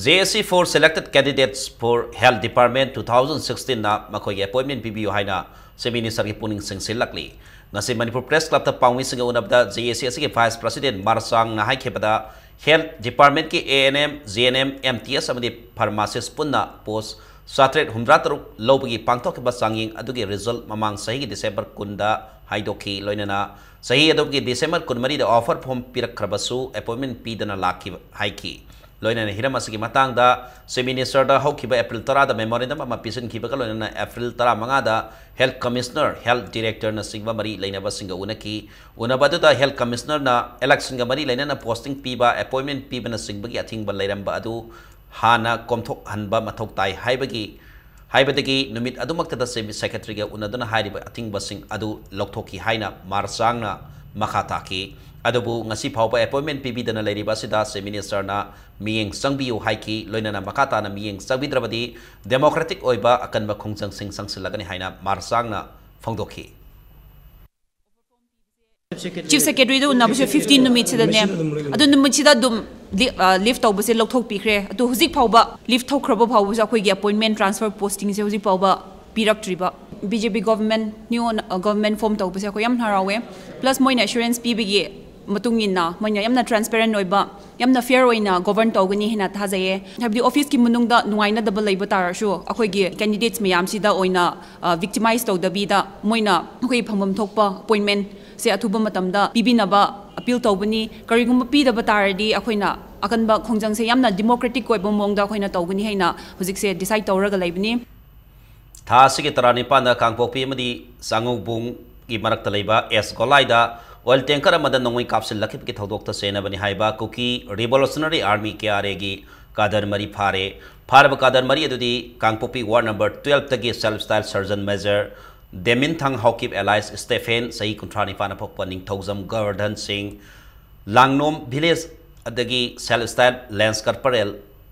J A C for selected candidates for Health Department two thousand sixteenꯅ ꯃꯈꯣꯏꯒꯤ appointment ꯄꯤꯕꯤꯌꯨ ꯍꯥꯏꯅ Chief Ministerꯒꯤ ꯄꯨꯛꯅꯤꯡ ꯆꯤꯡꯁꯤꯜꯂꯛꯂꯤ꯫ ꯉꯁꯤ Manipur Press Clubꯇ ꯄꯥꯎꯃꯤꯁꯤꯡꯒ ꯎꯅꯕꯗ J A C ꯑꯁꯤꯒꯤ Vice President ꯃꯥꯔꯁꯥꯡꯅ ꯍꯥꯏꯈꯤꯕꯗ, Health Departmentꯀꯤ A N M, G N M, M T S ꯑꯃꯗꯤ pharmacist ꯄꯨꯟꯅ post ꯆꯥꯇ꯭ꯔꯦꯠ ꯍꯨꯝꯗ꯭ꯔꯥ ꯇꯔꯨꯛ ꯂꯧꯕꯒꯤ ꯄꯥꯡꯊꯣꯛꯈꯤꯕ ꯆꯥꯡꯌꯦꯡ ꯑꯗꯨꯒꯤ result ꯃꯃꯥꯡ ꯆꯍꯤꯒꯤ December ꯀꯨꯟꯗ ꯍꯥꯏꯗꯣꯛꯈꯤ꯫ ꯂꯣꯏꯅꯅ ꯆꯍꯤ ꯑꯗꯨꯒꯤ December ꯀꯨꯟꯃꯔꯤꯗ offer form ꯄꯤꯔꯛꯈ꯭ꯔꯕꯁꯨ appointment ꯄꯤꯗꯅ ꯂꯥꯛꯈꯤꯕ ꯍꯥꯏꯈꯤ꯫ ꯂꯣꯏꯅꯅ ꯍꯤꯔꯝ ꯑꯁꯤꯒꯤ ꯃꯇꯥꯡꯗ Chief Ministerꯗ ꯍꯧꯈꯤꯕ April ꯇꯔꯥꯗ memorandum ꯑꯃ ꯄꯤꯁꯤꯟꯈꯤꯕꯒ ꯂꯣꯏꯅꯅ April ꯇꯔꯥꯃꯉꯥꯗ Health Commissioner, Health Directorꯅꯆꯤꯡꯕ ꯃꯔꯤ ꯂꯩꯅꯕꯁꯤꯡꯒ ꯎꯅꯈꯤ꯫ ꯎꯅꯕ ꯑꯗꯨꯗ Health Commissionerꯅ electionꯒ ꯃꯔꯤ ꯂꯩꯅꯅ posting ꯄꯤꯕ, appointment ꯄꯤꯕꯅꯆꯤꯡꯕꯒꯤ ꯑꯊꯤꯡꯕ ꯂꯩꯔꯝꯕ ꯑꯗꯨ ꯍꯥꯟꯅ ꯀꯣꯝꯊꯣꯛꯍꯟꯕ ꯃꯊꯧ ꯇꯥꯏ ꯍꯥꯏꯕꯒꯤ, ꯍꯥꯏꯕꯗꯒꯤ ꯅꯨꯃꯤꯠ ꯑꯗꯨꯃꯛꯇꯗ Chief Secretaryꯒ ꯎꯅꯗꯨꯅ ꯍꯥꯏꯔꯤꯕ ꯑꯊꯤꯡꯕꯁꯤꯡ ꯑꯗꯨ ꯂꯧꯊꯣꯛꯈꯤ ꯍꯥꯏꯅ ꯃꯥꯔꯁꯥꯡꯅ ꯃꯈꯥ ꯇꯥꯈꯤ꯫ ꯑꯗꯨꯕꯨ ꯉꯁꯤ ꯐꯥꯎꯕ appointment ꯄꯤꯕꯤꯗꯅ ꯂꯩꯔꯤꯕ ꯑꯁꯤꯗ Chief Ministerꯅ ꯃꯤꯠꯌꯦꯡ ꯆꯪꯕꯤꯌꯨ ꯍꯥꯏꯈꯤ꯫ ꯂꯣꯏꯅꯅ ꯃꯈꯥ ꯇꯥꯅ ꯃꯤꯠꯌꯦꯡ ꯆꯪꯕꯤꯗ꯭ꯔꯕꯗꯤ democratic ꯑꯣꯏꯕ ꯑꯀꯟꯕ ꯈꯣꯡꯖꯪꯁꯤꯡ ꯆꯪꯁꯤꯜꯂꯒꯅꯤ ꯍꯥꯏꯅ ꯃꯥꯔꯁꯥꯡꯅ ꯐꯣꯡꯗꯣꯛꯈꯤ꯫ Chief Secretaryꯗ ꯎꯅꯕꯁꯦ fifteen ꯅꯨꯃꯤꯠꯁꯤꯗꯅꯦ꯫ ꯑꯗꯨ ꯅꯨꯃꯤꯠꯁꯤꯗ ꯑꯗꯨꯝ li-, ꯑ, lift ꯇꯧꯕꯁꯦ ꯂꯧꯊꯣꯛꯄꯤꯈ꯭ꯔꯦ꯫ ꯑꯗꯨ ꯍꯧꯖꯤꯛ ꯐꯥꯎꯕ lift ꯇꯧꯈ꯭ꯔꯕ ꯐꯥꯎꯕꯁꯨ ꯑꯩꯈꯣꯏꯒꯤ appointment, transfer, postingꯁꯦ ꯍꯧꯖꯤꯛ ꯐꯥꯎꯕ ꯄꯤꯔꯛꯇ꯭ꯔꯤꯕ꯫ BJP government, new, ꯑ, government form ꯇꯧꯕꯁꯦ ꯑꯩꯈꯣꯏ ꯌꯥꯝ ꯍꯔꯥꯎꯋꯦ꯫ Plus ꯃꯣꯏꯅ assurance ꯄꯤꯕꯒꯤ ꯃꯇꯨꯡ ꯏꯟꯅ ꯃꯣꯏꯅ ꯌꯥꯝꯅ transparent ꯑꯣꯏꯕ, ꯌꯥꯝꯅ fair ꯑꯣꯏꯅ govern ꯇꯧꯒꯅꯤ ꯍꯥꯏꯅ ꯊꯥꯖꯩꯌꯦ꯫ ꯍꯥꯏꯕꯗꯤ officeꯀꯤ ꯃꯅꯨꯡꯗ ꯅꯨꯡꯉꯥꯏꯅꯗꯕ ꯂꯩꯕ ꯇꯥꯔꯁꯨ ꯑꯩꯈꯣꯏꯒꯤ candidates ꯃꯌꯥꯝꯁꯤꯗ ꯑꯣꯏꯅ, ꯑ, victimize ꯇꯧꯗꯕꯤꯗ ꯃꯣꯏꯅ ꯑꯩꯈꯣꯏ ꯐꯪꯐꯝ ꯊꯣꯛꯄ appointmentꯁꯦ ꯑꯊꯨꯕ ꯃꯇꯝꯗ ꯄꯤꯕꯤꯅꯕ appeal ꯇꯧꯕꯅꯤ꯫ ꯀꯔꯤꯒꯨꯝꯕ ꯄꯤꯗꯕ ꯇꯥꯔꯗꯤ ꯑꯩꯈꯣꯏꯅ ꯑꯀꯟꯕ ꯈꯣꯡꯖꯪꯁꯦ ꯌꯥꯝꯅ democratic ꯑꯣꯏꯕ ꯃꯑꯣꯡꯗ ꯑꯩꯈꯣꯏꯅ ꯇꯧꯒꯅꯤ ꯍꯥꯏꯅ ꯍꯧꯖꯤꯛꯁꯦ decide ꯇꯧꯔꯒ ꯂꯩꯕꯅꯤ꯫ ꯊꯥ ꯑꯁꯤꯒꯤ ꯇꯔꯥꯅꯤꯄꯥꯟꯗ ꯀꯥꯡꯄꯣꯛꯄꯤ ꯑꯃꯗꯤ ꯆꯥꯉꯧꯕꯨꯡꯒꯤ ꯃꯔꯛꯇ ꯂꯩꯕ ꯑꯦꯁ ꯒꯣꯂꯥꯏꯗ oil tanker ꯑꯃꯗ ꯅꯣꯡꯃꯩ ꯀꯥꯞꯁꯤꯜꯂꯛꯈꯤꯕꯒꯤ ꯊꯧꯗꯣꯛꯇ ꯆꯦꯟꯅꯕꯅꯤ ꯍꯥꯏꯕ ꯀꯨꯀꯤ Revolutionary Army, KRAꯒꯤ cadre ꯃꯔꯤ ꯐꯥꯔꯦ꯫ ꯐꯥꯔꯕ cadre ꯃꯔꯤ ꯑꯗꯨꯗꯤ ꯀꯥꯡꯄꯣꯛꯄꯤ ward number twelveꯇꯒꯤ self style Sergeant Major ꯗꯦꯃꯤꯟꯊꯪ Haokip alias Stephen, ꯆꯍꯤ ꯀꯨꯟꯊ꯭ꯔꯥ ꯅꯤꯄꯥꯟ, ꯑꯄꯣꯛꯄ ꯅꯤꯡꯊꯧꯖꯝ ꯒꯣꯕꯔꯙꯟ ꯁꯤꯡ, ꯂꯥꯡꯅꯣꯝ village, ꯑꯗꯒꯤ self style Lance Corporal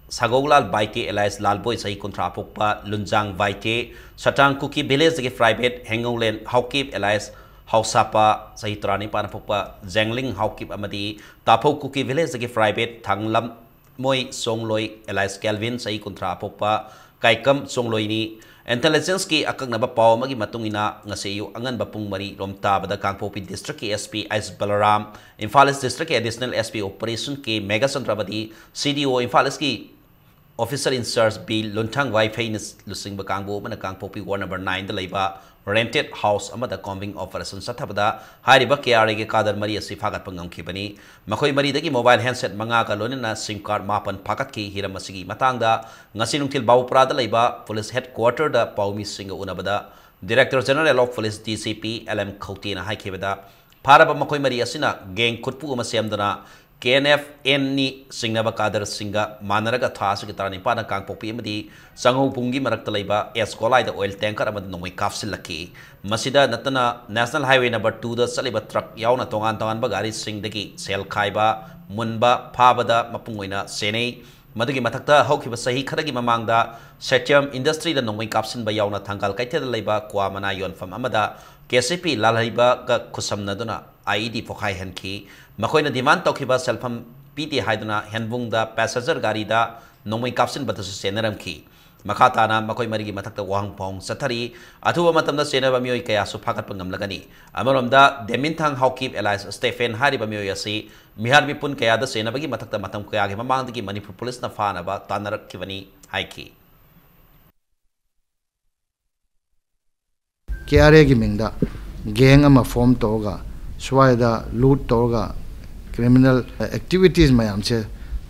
ꯁꯥꯒꯧꯂꯥꯜ Baite alias ꯂꯥꯜꯕꯣꯏ, ꯆꯍꯤ ꯀꯨꯟꯊ꯭ꯔꯥ, ꯑꯄꯣꯛꯄ ꯂꯨꯟꯖꯥꯡ ꯕꯥꯏꯇꯦ, ꯁꯇꯥꯡ ꯀꯨꯀꯤ villageꯗꯒꯤ private ꯍꯦꯡꯉꯧꯂꯦꯟ ꯍꯥꯎꯀꯤꯞ alias ꯍꯥꯎꯁꯥꯄꯥ, ꯆꯍꯤ ꯇꯔꯥꯅꯤꯄꯥꯟ, ꯑꯄꯣꯛꯄ ꯖꯦꯡꯂꯤꯡ ꯍꯥꯎꯀꯤꯞ ꯑꯃꯗꯤ ꯇꯥꯐꯧ ꯀꯨꯀꯤ villageꯗꯒꯤ private ꯊꯥꯡꯂꯝ ꯃꯣꯏ ꯆꯣꯡꯂꯣꯏ alias ꯀꯦꯜꯚꯤꯟ, ꯆꯍꯤ ꯀꯨꯟꯊ꯭ꯔꯥ, ꯑꯄꯣꯛꯄ ꯀꯥꯏꯀꯝ ꯆꯣꯡꯂꯣꯏꯅꯤ꯫ Intelligenceꯀꯤ ꯑꯀꯛꯅꯕ ꯄꯥꯎ ꯑꯃꯒꯤ ꯃꯇꯨꯡ ꯏꯟꯅ, ꯉꯁꯤ ꯑꯌꯨꯛ ꯑꯉꯟꯕ ꯄꯨꯡ ꯃꯔꯤ ꯔꯣꯝ ꯇꯥꯕꯗ ꯀꯥꯡꯄꯣꯛꯄꯤ districtꯀꯤ SP H Balram, Imphal East districtꯀꯤ Additional SP Operation K Meghachandra ꯑꯃꯗꯤ CDO Imphal Eastꯀꯤ Officer in Charge B ꯂꯨꯟꯊꯪ ꯋꯥꯏꯐꯩꯅ ꯂꯨꯆꯤꯡꯕ ꯀꯥꯡꯕꯨ ꯑꯃꯅ ꯀꯥꯡꯄꯣꯛꯄꯤ Ward number nine ꯗ ꯂꯩꯕ rented house ꯑꯃꯗ combing operation ꯆꯠꯊꯕꯗ ꯍꯥꯏꯔꯤꯕ K R A ꯒꯤ cadre ꯃꯔꯤ ꯑꯁꯤ ꯐꯥꯒꯠꯄ ꯉꯝꯈꯤꯕꯅꯤ꯫ ꯃꯈꯣꯏ ꯃꯔꯤꯗꯒꯤ mobile handset ꯃꯉꯥꯒ ꯂꯣꯏꯅꯅ SIM card ꯃꯥꯄꯟ ꯐꯥꯒꯠꯈꯤ꯫ ꯍꯤꯔꯝ ꯑꯁꯤꯒꯤ ꯃꯇꯥꯡꯗ ꯉꯁꯤ ꯅꯨꯡꯊꯤꯜ ꯕꯥꯕꯨꯄꯨꯔꯥꯗ ꯂꯩꯕ police headquarter the ꯄꯥꯎꯃꯤꯁꯤꯡꯒ ꯎꯅꯕꯗ Director General of Police D C P L M ꯈꯧꯇꯦꯅ ꯍꯥꯏꯈꯤꯕꯗ, ꯐꯥꯔꯕ ꯃꯈꯣꯏ ꯃꯔꯤ ꯑꯁꯤꯅ gang ꯈꯨꯠꯄꯨ ꯑꯃ ꯁꯦꯝꯗꯨꯅ K N F N ꯅꯤ ꯆꯤꯡꯅꯕ cadre ꯁꯤꯡꯒ ꯃꯥꯟꯅꯔꯒ ꯊꯥ ꯑꯁꯤꯒꯤ ꯇꯔꯥꯅꯤꯄꯥꯟꯗ ꯀꯥꯡꯄꯣꯛꯄꯤ ꯑꯃꯗꯤ ꯆꯥꯉꯧꯕꯨꯡꯒꯤ ꯃꯔꯛꯇ ꯂꯩꯕ ꯑꯦꯁ ꯒꯣꯂꯥꯏꯗ oil tanker ꯑꯃꯗ ꯅꯣꯡꯃꯩ ꯀꯥꯞꯁꯤꯜꯂꯛꯈꯤ꯫ ꯃꯁꯤꯗ ꯅꯠꯇꯅ National Highway number two ꯗ ꯆꯠꯂꯤꯕ truck ꯌꯥꯎꯅ ꯇꯣꯉꯥꯟ ꯇꯣꯉꯥꯟꯕ ꯒꯥꯔꯤꯁꯤꯡꯗꯒꯤ ꯁꯦꯜ ꯈꯥꯏꯕ, ꯃꯨꯟꯕ, ꯐꯥꯕꯗ ꯃꯄꯨꯡ ꯑꯣꯏꯅ ꯁꯦꯟꯅꯩ꯫ ꯃꯗꯨꯒꯤ ꯃꯊꯛꯇ ꯍꯧꯈꯤꯕ ꯆꯍꯤ ꯈꯔꯒꯤ ꯃꯃꯥꯡꯗ Satyam Industry ꯗ ꯅꯣꯡꯃꯩ ꯀꯥꯞꯁꯤꯟꯕ ꯌꯥꯎꯅ ꯊꯪꯒꯥꯜ ꯀꯩꯊꯦꯜꯗ ꯂꯩꯕ ꯀ꯭ꯋꯥ ꯃꯅꯥ ꯌꯣꯟꯐꯝ ꯑꯃꯗ K C P ꯂꯥꯜꯍꯩꯕꯒ ꯈꯨꯠꯁꯝꯅꯗꯨꯅ I E D ꯄꯣꯈꯥꯏꯍꯟꯈꯤ꯫ ꯃꯈꯣꯏꯅ demand ꯇꯧꯈꯤꯕ ꯁꯦꯜꯐꯝ ꯄꯤꯗꯦ ꯍꯥꯏꯗꯨꯅ ꯍꯦꯟꯕꯨꯡꯗ passenger ꯒꯥꯔꯤꯗ ꯅꯣꯡꯃꯩ ꯀꯥꯞꯁꯤꯟꯕꯗꯁꯨ ꯆꯦꯟꯅꯔꯝꯈꯤ꯫ ꯃꯈꯥ ꯇꯥꯅ ꯃꯈꯣꯏ ꯃꯔꯤꯒꯤ ꯃꯊꯛꯇ ꯋꯥꯍꯪ ꯄꯥꯎꯍꯪ ꯆꯠꯊꯔꯤ꯫ ꯑꯊꯨꯕ ꯃꯇꯝꯗ ꯆꯦꯟꯅꯕ ꯃꯤꯑꯣꯏ ꯀꯌꯥꯁꯨ ꯐꯥꯒꯠꯄ ꯉꯝꯂꯒꯅꯤ꯫ ꯑꯃꯔꯣꯝꯗ, ꯗꯦꯃꯤꯟꯊꯥꯡ ꯍꯥꯎꯀꯤꯞ alias Stephen ꯍꯥꯏꯔꯤꯕ ꯃꯤꯑꯣꯏ ꯑꯁꯤ ꯃꯤꯍꯥꯠ ꯃꯤꯄꯨꯟ ꯀꯌꯥꯗ ꯆꯦꯟꯅꯕꯒꯤ ꯃꯊꯛꯇ ꯃꯇꯝ ꯀꯌꯥꯒꯤ ꯃꯃꯥꯡꯗꯒꯤ ꯃꯅꯤꯄꯨꯔ ꯄꯨꯂꯤꯁꯅ ꯐꯥꯅꯕ ꯇꯥꯟꯅꯔꯛꯈꯤꯕꯅꯤ ꯍꯥꯏꯈꯤ꯫ K R A ꯒꯤ ꯃꯤꯡꯗ gang ꯑꯃ form ꯇꯧꯔꯒ ꯁ꯭ꯋꯥꯏꯗ loot ꯇꯧꯔꯒ criminal activities ꯃꯌꯥꯝꯁꯦ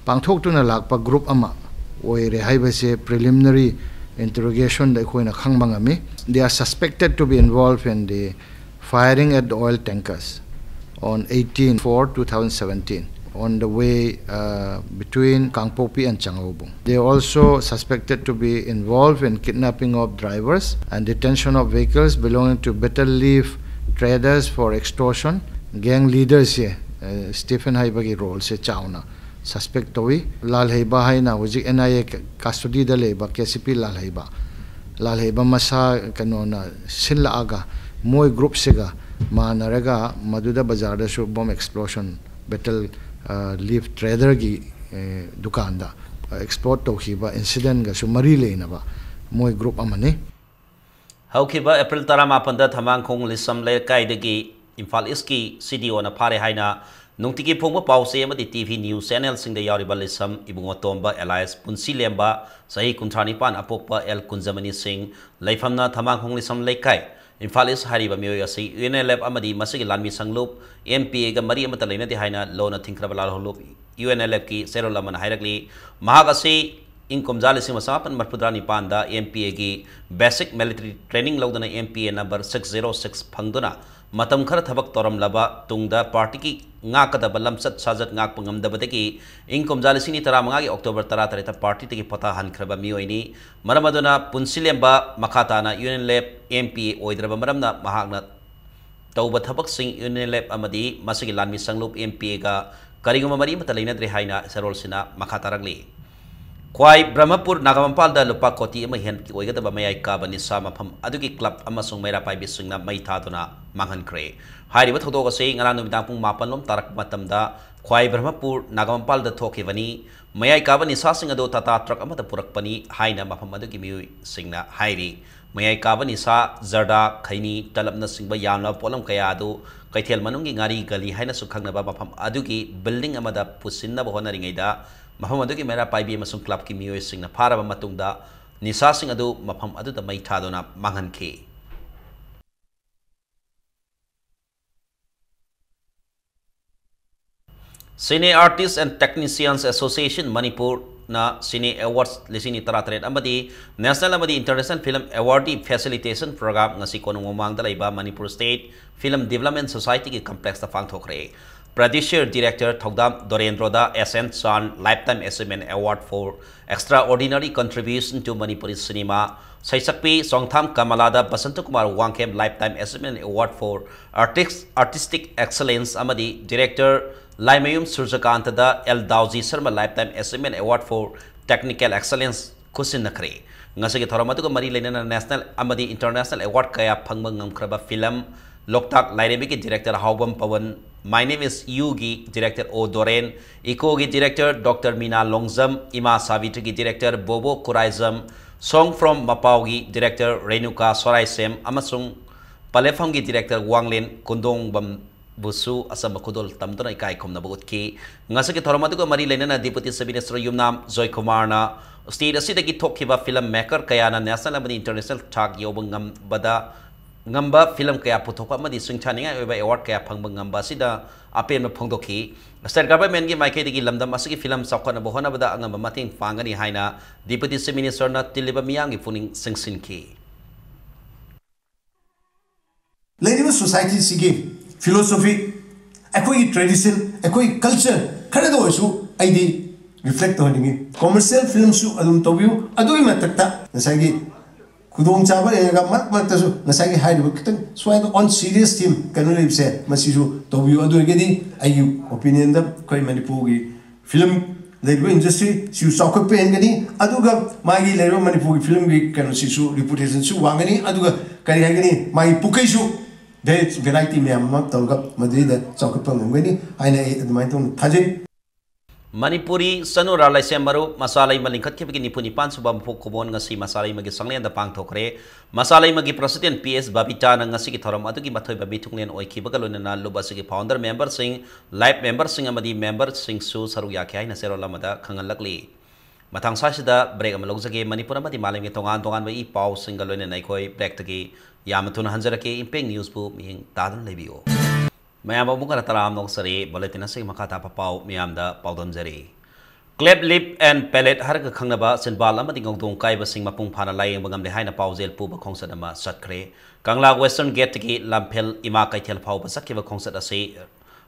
ꯄꯥꯡꯊꯣꯛꯇꯨꯅ ꯂꯥꯛꯄ group ꯑꯃ ꯑꯣꯏꯔꯦ ꯍꯥꯏꯕꯁꯦ preliminary interrogation ꯗ ꯑꯩꯈꯣꯏꯅ ꯈꯪꯕ ꯉꯝꯃꯤ꯫ They are suspected to be involved in the firing at the oil tankers on eighteen four two thousand seventeen on the way uh, between Kangpokpi and Changaubung. They are also suspected to be involved in kidnapping of drivers and detention of vehicles belonging to Betel Leaf traders for extortion. Gang leaders say Stephen ꯍꯥꯏꯕꯒꯤ role ꯁꯦ ꯆꯥꯎꯅ suspect ꯇꯧꯏ꯫ ꯂꯥꯜꯍꯩꯕ ꯍꯥꯏꯅ ꯍꯧꯖꯤꯛ N I A custody ꯗ ꯂꯩꯕ K C P ꯂꯥꯜꯍꯩꯕ, ꯂꯥꯜꯍꯩꯕ ꯃꯁꯥ ꯀꯩꯅꯣꯅ ꯁꯤꯜꯂꯛꯑꯒ ꯃꯣꯏ group ꯁꯤꯒ ꯃꯥꯟꯅꯔꯒ ꯃꯗꯨꯗ ꯕꯖꯥꯔꯗꯁꯨ bomb explosion, Betel Leaf trader ꯒꯤ ꯗꯨꯀꯥꯟꯗ explode ꯇꯧꯈꯤꯕ incident ꯒꯁꯨ ꯃꯔꯤ ꯂꯩꯅꯕ ꯃꯣꯏ group ꯑꯃꯅꯤ꯫ ꯍꯧꯈꯤꯕ April ꯇꯔꯥꯃꯥꯄꯟꯗ ꯊꯝꯕꯥꯡꯈꯣꯡ ꯂꯤꯁꯝ ꯂꯩꯀꯥꯏꯗꯒꯤ ꯏꯝꯐꯥꯜ ꯏꯁꯀꯤ C D O ꯅ ꯐꯥꯔꯦ ꯍꯥꯏꯅ ꯅꯨꯡꯇꯤꯒꯤ ꯐꯣꯡꯕ ꯄꯥꯎꯆꯦ ꯑꯃꯗꯤ ꯇꯤ ꯚꯤ news channelꯁꯤꯡꯗ ꯌꯥꯎꯔꯤꯕ ꯂꯤꯁꯝ ꯏꯕꯨꯡꯉꯣ ꯇꯣꯝꯕ alias ꯄꯨꯟꯁꯤ ꯂꯦꯝꯕ, ꯆꯍꯤ ꯀꯨꯟꯊ꯭ꯔꯥ ꯅꯤꯄꯥꯟ, ꯑꯄꯣꯛꯄ ꯑꯦꯜ ꯀꯨꯟꯖꯃꯅꯤ ꯁꯤꯡ, ꯂꯩꯐꯝꯅ ꯊꯃꯥꯡꯈꯣꯡ ꯂꯤꯁꯝ ꯂꯩꯀꯥꯏ, ꯏꯝꯐꯥꯜ ꯏꯁ ꯍꯥꯏꯔꯤꯕ ꯃꯤꯑꯣꯏ ꯑꯁꯤ ꯌꯨ ꯑꯦꯟ ꯑꯦꯜ ꯑꯦꯐ ꯑꯃꯗꯤ ꯃꯁꯤꯒꯤ ꯂꯥꯟꯃꯤ ꯁꯪꯂꯨꯞ ꯑꯦꯝ ꯄꯤ ꯑꯦꯒ ꯃꯔꯤ ꯑꯃꯠꯇ ꯂꯩꯅꯗꯦ ꯍꯥꯏꯅ ꯂꯣꯟꯅ ꯊꯤꯡꯈ꯭ꯔꯕ ꯂꯥꯜꯍꯧꯂꯨꯞ ꯌꯨ ꯑꯦꯟ ꯑꯦꯜ ꯑꯦꯐꯀꯤ ꯆꯦꯔꯣꯜ ꯑꯃꯅ ꯍꯥꯏꯔꯛꯂꯤ꯫ ꯃꯍꯥꯛ ꯑꯁꯤ ꯏꯪ ꯀꯨꯝꯖꯥ ꯂꯤꯁꯤꯡ ꯑꯃ ꯆꯃꯥꯄꯟ ꯃꯔꯤꯐꯨꯇꯔꯥ ꯅꯤꯄꯥꯟꯗ ꯑꯦꯝ ꯄꯤ ꯑꯦꯒꯤ basic military training ꯂꯧꯗꯨꯅ ꯑꯦꯝ ꯄꯤ ꯑꯦ number six zero six ꯐꯪꯗꯨꯅ ꯃꯇꯝ ꯈꯔ ꯊꯕꯛ ꯇꯧꯔꯝꯂꯕ ꯇꯨꯡꯗ partyꯒꯤ ꯉꯥꯛꯀꯗꯕ ꯂꯝꯆꯠ ꯁꯥꯖꯠ ꯉꯥꯛꯄ ꯉꯝꯗꯕꯗꯒꯤ ꯏꯪ ꯀꯨꯝꯖꯥ ꯂꯤꯁꯤꯡ ꯑꯅꯤ ꯇꯔꯥꯃꯉꯥꯒꯤ October ꯇꯔꯥꯇꯔꯦꯠꯇ partyꯗꯒꯤ ꯄꯣꯊꯥꯍꯟꯈ꯭ꯔꯕ ꯃꯤꯑꯣꯏꯅꯤ꯫ ꯃꯔꯝ ꯑꯗꯨꯅ ꯄꯨꯟꯁꯤ ꯂꯦꯝꯕ ꯃꯈꯥ ꯇꯥꯅ U N L F M P A ꯑꯣꯏꯗ꯭ꯔꯕ ꯃꯔꯝꯅ ꯃꯍꯥꯛꯅ ꯇꯧꯕ ꯊꯕꯛꯁꯤꯡ ꯌꯨ ꯑꯦꯟ ꯑꯦꯜ ꯑꯦꯐ ꯑꯃꯗꯤ ꯃꯁꯤꯒꯤ ꯂꯥꯟꯃꯤ ꯁꯪꯂꯨꯞ ꯑꯦꯝ ꯄꯤ ꯑꯦꯒ ꯀꯔꯤꯒꯨꯝꯕ ꯃꯔꯤ ꯑꯃꯠꯇ ꯂꯩꯅꯗ꯭ꯔꯦ ꯍꯥꯏꯅ ꯆꯦꯔꯣꯜꯁꯤꯅ ꯃꯈꯥ ꯇꯥꯔꯛꯂꯤ꯫ ꯈ꯭ꯋꯥꯏ ꯕ꯭ꯔꯍꯃꯄꯨꯔ ꯅꯥꯒꯥꯃꯄꯥꯜꯗ ꯂꯨꯄꯥ ꯀꯣꯇꯤ ꯑꯃ ꯍꯦꯟ ꯑꯣꯏꯒꯗꯕ ꯃꯌꯥꯏ ꯀꯥꯕ ꯅꯤꯁꯥ ꯃꯐꯝ ꯑꯗꯨꯒꯤ club ꯑꯃꯁꯨꯡ ꯃꯩꯔꯥ ꯄꯥꯏꯕꯤꯁꯤꯡꯅ ꯃꯩ ꯊꯥꯗꯨꯅ ꯃꯥꯡꯍꯟꯈ꯭ꯔꯦ꯫ ꯍꯥꯏꯔꯤꯕ ꯊꯧꯗꯣꯛ ꯑꯁꯤ ꯉꯔꯥꯡ ꯅꯨꯃꯤꯗꯥꯡ ꯄꯨꯡ ꯃꯥꯄꯟ ꯂꯣꯝ ꯇꯥꯔꯛꯄ ꯃꯇꯝꯗ ꯈ꯭ꯋꯥꯏ ꯕ꯭ꯔꯍꯃꯄꯨꯔ ꯅꯥꯒꯥꯃꯄꯥꯜꯗ ꯊꯣꯛꯈꯤꯕꯅꯤ꯫ ꯃꯌꯥꯏ ꯀꯥꯕ ꯅꯤꯁꯥꯁꯤꯡ ꯑꯗꯨ ꯇꯥꯇꯥ truck ꯑꯃꯗ ꯄꯨꯔꯛꯄꯅꯤ ꯍꯥꯏꯅ ꯃꯐꯝ ꯑꯗꯨꯒꯤ ꯃꯤꯑꯣꯏꯁꯤꯡꯅ ꯍꯥꯏꯔꯤ꯫ ꯃꯌꯥꯏ ꯀꯥꯕ ꯅꯤꯁꯥ, ꯖꯔꯗꯥ, ꯈꯩꯅꯤ, ꯇꯂꯞꯅꯆꯤꯡꯕ ꯌꯥꯝꯂꯕ ꯄꯣꯠꯂꯝ ꯀꯌꯥ ꯑꯗꯨ ꯀꯩꯊꯦꯜ ꯃꯅꯨꯡꯒꯤ ꯉꯥꯔꯤ ꯒꯂꯤ ꯍꯥꯏꯅꯁꯨ ꯈꯪꯅꯕ ꯃꯐꯝ ꯑꯗꯨꯒꯤ building ꯑꯃꯗ ꯄꯨꯁꯤꯟꯅꯕ ꯍꯣꯠꯅꯔꯤꯉꯩꯗ ꯃꯐꯝ ꯑꯗꯨꯒꯤ ꯃꯩꯔꯥ ꯄꯥꯏꯕꯤ ꯑꯃꯁꯨꯡ clubꯀꯤ ꯃꯤꯑꯣꯏꯁꯤꯡꯅ ꯐꯥꯔꯕ ꯃꯇꯨꯡꯗ ꯅꯤꯁꯥꯁꯤꯡ ꯑꯗꯨ ꯃꯐꯝ ꯑꯗꯨꯗ ꯃꯩ ꯊꯥꯗꯨꯅ ꯃꯥꯡꯍꯟꯈꯤ꯫ Cine Artists and Technicians Association ꯃꯅꯤꯄꯨꯔꯅ Cine Awards ꯂꯤꯁꯤꯡ ꯑꯅꯤ ꯇꯔꯥꯇꯔꯦꯠ ꯑꯃꯗꯤ National ꯑꯃꯗꯤ International Film Awardꯀꯤ facilitation program ꯉꯁꯤ ꯀꯣꯅꯨꯡ ꯃꯃꯥꯡꯗ ꯂꯩꯕ Manipur State Film Development Societyꯒꯤ complexꯇ ꯄꯥꯡꯊꯣꯛꯈ꯭ꯔꯦ꯫ Producer Director ꯊꯧꯗꯥꯝ ꯗꯣꯔꯦꯟꯗ꯭ꯔꯣꯗ S N Chan Lifetime Achievement Award for Extraordinary Contribution to Manipuri Cinema, ꯁꯩꯁꯛꯄꯤ ꯆꯣꯡꯊꯥꯝ ꯀꯃꯂꯥꯗ Basanta Kumar Wangkhem Lifetime Achievement Award for Artist, Artistic Excellence ꯑꯃꯗꯤ Director ꯂꯥꯏꯃꯌꯨꯝ ꯁꯨꯔꯖꯀꯥꯟꯇꯗ L Dauji Sharma Lifetime Achievement Award for Technical Excellence ꯈꯨꯠꯁꯤꯟꯅꯈ꯭ꯔꯦ꯫ ꯉꯁꯤꯒꯤ ꯊꯧꯔꯝ ꯑꯗꯨꯒ ꯃꯔꯤ ꯂꯩꯅꯅ national ꯑꯃꯗꯤ international award ꯀꯌꯥ ꯐꯪꯕ ꯉꯝꯈ꯭ꯔꯕ film Loktak ꯂꯥꯏꯔꯦꯝꯕꯤꯒꯤ director ꯍꯥꯎꯕꯝ Pawan, My Name Is Youꯒꯤ director ꯑꯣ ꯗꯣꯔꯦꯟ, ꯏꯀꯣꯒꯤ director Doctor ꯃꯤꯅꯥ ꯂꯣꯡꯖꯝ, ꯏꯃꯥ ꯁꯥꯕꯤꯇ꯭ꯔꯤꯒꯤ director ꯕꯣꯕꯣ Khuraijam, Song from ꯃꯄꯥꯎꯒꯤ director Renuka ꯁꯣꯔꯥꯏꯁꯦꯝ ꯑꯃꯁꯨꯡ ꯄꯂꯦꯐꯝꯒꯤ director ꯋꯥꯡꯂꯦꯟ ꯀꯨꯟꯗꯣꯡꯕꯝ ꯕꯨꯁꯨ ꯑꯆꯝꯕ ꯈꯨꯗꯣꯜ ꯇꯝꯗꯨꯅ ꯏꯀꯥꯏ ꯈꯨꯝꯅꯕ ꯎꯠꯈꯤ꯫ ꯉꯁꯤꯒꯤ ꯊꯧꯔꯝ ꯑꯗꯨꯒ ꯃꯔꯤ ꯂꯩꯅꯅ Deputy Chief Minister ꯌꯨꯝꯅꯥꯝ ꯖꯣꯏꯀꯨꯃꯥꯔꯅ state ꯑꯁꯤꯗꯒꯤ ꯊꯣꯛꯈꯤꯕ film maker ꯀꯌꯥꯅ national ꯑꯃꯗꯤ international ꯊꯥꯛ ꯌꯧꯕ ꯉꯝꯕꯗ ꯉꯝꯕ film ꯀꯌꯥ ꯄꯨꯊꯣꯛꯄ ꯑꯃꯗꯤ ꯁꯤꯡꯊꯥꯅꯤꯡꯉꯥꯏ ꯑꯣꯏꯕ award ꯀꯌꯥ ꯐꯪꯕ ꯉꯝꯕ ꯑꯁꯤꯗ ꯑꯄꯦꯟꯕ ꯐꯣꯡꯗꯣꯛꯈꯤ꯫ State governmentꯀꯤ ꯃꯥꯏꯀꯩꯗꯒꯤ ꯂꯝꯗꯝ ꯑꯁꯤꯒꯤ film ꯆꯥꯎꯈꯠꯅꯕ ꯍꯣꯠꯅꯕꯗ ꯑꯉꯝꯕ ꯃꯇꯦꯡ ꯄꯥꯡꯒꯅꯤ ꯍꯥꯏꯅ Deputy Chief Ministerꯅ ꯇꯤꯜꯂꯤꯕ ꯃꯤꯌꯥꯝꯒꯤ ꯄꯨꯛꯅꯤꯡ ꯆꯤꯡꯁꯤꯟꯈꯤ꯫ ꯂꯩꯔꯤꯕ societyꯁꯤꯒꯤ philosophy, ꯑꯩꯈꯣꯏꯒꯤ tradition, ꯑꯩꯈꯣꯏꯒꯤ culture ꯈꯔꯗ ꯑꯣꯏꯔꯁꯨ ꯑꯩꯗꯤ reflect ꯇꯧꯍꯟꯅꯤꯡꯉꯤ꯫ Commercial filmꯁꯨ ꯑꯗꯨꯝ ꯇꯧꯕꯤꯌꯨ꯫ ꯑꯗꯨꯒꯤ ꯃꯊꯛꯇ ꯉꯁꯥꯏꯒꯤ ꯈꯨꯗꯣꯡꯆꯥꯕ ꯂꯩꯔꯒ ꯃꯔꯛ ꯃꯔꯛꯇꯁꯨ ꯉꯁꯥꯏꯒꯤ ꯍꯥꯏꯔꯤꯕ ꯈꯤꯇꯪ ꯁ꯭ꯋꯥꯏꯗ on serious theme ꯀꯩꯅꯣ ꯂꯩꯕꯁꯦ ꯃꯁꯤꯁꯨ ꯇꯧꯕꯤꯌꯨ꯫ ꯑꯗꯨ ꯑꯣꯏꯔꯒꯗꯤ ꯑꯩꯒꯤ opinionꯗ ꯑꯩꯈꯣꯏ ꯃꯅꯤꯄꯨꯔꯒꯤ film ꯂꯩꯔꯤꯕ industryꯁꯤꯁꯨ ꯆꯥꯎꯈꯠꯄ ꯍꯦꯟꯒꯅꯤ꯫ ꯑꯗꯨꯒ ꯃꯥꯒꯤ ꯂꯩꯔꯤꯕ ꯃꯅꯤꯄꯨꯔꯒꯤ filmꯒꯤ ꯀꯩꯅꯣꯁꯤꯁꯨ reputationꯁꯨ ꯋꯥꯡꯒꯅꯤ꯫ ꯑꯗꯨꯒ ꯀꯔꯤ ꯍꯥꯏꯒꯅꯤ, ꯃꯥꯒꯤ ꯄꯨꯈꯩꯁꯨ variety ꯃꯌꯥꯝ ꯑꯃ ꯇꯧꯔꯒ ꯃꯗꯨꯗꯩꯗ ꯆꯥꯎꯈꯠꯄ ꯉꯝꯒꯅꯤ ꯍꯥꯏꯅ ꯑꯩ ꯑꯗꯨꯃꯥꯏꯅ ꯇꯧꯅ ꯊꯥꯖꯩ꯫ ꯃꯅꯤꯄꯨꯔꯤ ꯆꯅꯨꯔꯥ ꯂꯥꯏꯁꯦꯝ ꯃꯔꯨꯞ ꯃꯆꯥꯂꯩꯃ ꯂꯤꯡꯈꯠꯈꯤꯕꯒꯤ ꯅꯤꯐꯨ ꯅꯤꯄꯥꯟ ꯁꯨꯕ ꯃꯄꯣꯛ ꯀꯨꯝꯑꯣꯟ ꯉꯁꯤ ꯃꯆꯥꯂꯩꯃꯒꯤ ꯆꯥꯛꯂꯦꯟꯗ ꯄꯥꯡꯊꯣꯛꯈ꯭ꯔꯦ꯫ ꯃꯆꯥꯂꯩꯃꯒꯤ president ꯄꯤ ꯑꯦꯁ ꯕꯕꯤꯇꯥꯅ ꯉꯁꯤꯒꯤ ꯊꯧꯔꯝ ꯑꯗꯨꯒꯤ ꯃꯊꯣꯏꯕ ꯃꯤꯊꯨꯡꯂꯦꯟ ꯑꯣꯏꯈꯤꯕꯒ ꯂꯣꯏꯅꯅ ꯂꯨꯞ ꯑꯁꯤꯒꯤ founder memberꯁꯤꯡ, life memberꯁꯤꯡ ꯑꯃꯗꯤ memberꯁꯤꯡꯁꯨ ꯁꯔꯨꯛ ꯌꯥꯈꯤ ꯍꯥꯏꯅ ꯆꯦꯔꯣꯜ ꯑꯃꯗ ꯈꯪꯍꯜꯂꯛꯂꯤ꯫ ꯃꯊꯪ ꯁ꯭ꯋꯥꯏꯁꯤꯗ break ꯑꯃ ꯂꯧꯖꯒꯦ꯫ ꯃꯅꯤꯄꯨꯔ ꯑꯃꯗꯤ ꯃꯥꯂꯦꯝꯒꯤ ꯇꯣꯉꯥꯟ ꯇꯣꯉꯥꯟꯕ ꯏ ꯄꯥꯎꯁꯤꯡꯒ ꯂꯣꯏꯅꯅ ꯑꯩꯈꯣꯏ breakꯇꯒꯤ ꯌꯥꯝꯅ ꯊꯨꯅ ꯍꯟꯖꯔꯛꯀꯦ꯫ Impact Newsꯄꯨ ꯃꯤꯠꯌꯦꯡ ꯇꯥꯗꯨꯅ ꯂꯩꯕꯤꯌꯨ꯫ ꯃꯌꯥꯝ ꯑꯃꯨꯛ ꯍꯟꯅ ꯇꯔꯥꯝꯅ ꯑꯣꯛꯆꯔꯤ꯫ Bulletin ꯑꯁꯤꯒꯤ ꯃꯈꯥ ꯇꯥꯕ ꯄꯥꯎ ꯃꯤꯌꯥꯝꯗ ꯄꯥꯎꯗꯝꯖꯔꯤ꯫ Cleft lip and palate ꯍꯥꯏꯔꯒ ꯈꯪꯅꯕ ꯆꯤꯟꯕꯥꯜ ꯑꯃꯗꯤ ꯉꯧꯗꯣꯡ ꯀꯥꯏꯕꯁꯤꯡ ꯃꯄꯨꯡ ꯐꯥꯅ ꯂꯥꯌꯦꯡꯕ ꯉꯝꯂꯦ ꯍꯥꯏꯅ ꯄꯥꯎꯖꯦꯜ ꯄꯨꯕ ꯈꯣꯡꯆꯠ ꯑꯃ ꯆꯠꯈ꯭ꯔꯦ꯫ ꯀꯪꯂꯥ Western Gateꯇꯒꯤ ꯂꯝꯐꯦꯜ ꯏꯃꯥ ꯀꯩꯊꯦꯜ ꯐꯥꯎꯕ ꯆꯠꯈꯤꯕ ꯈꯣꯡꯆꯠ ꯑꯁꯤ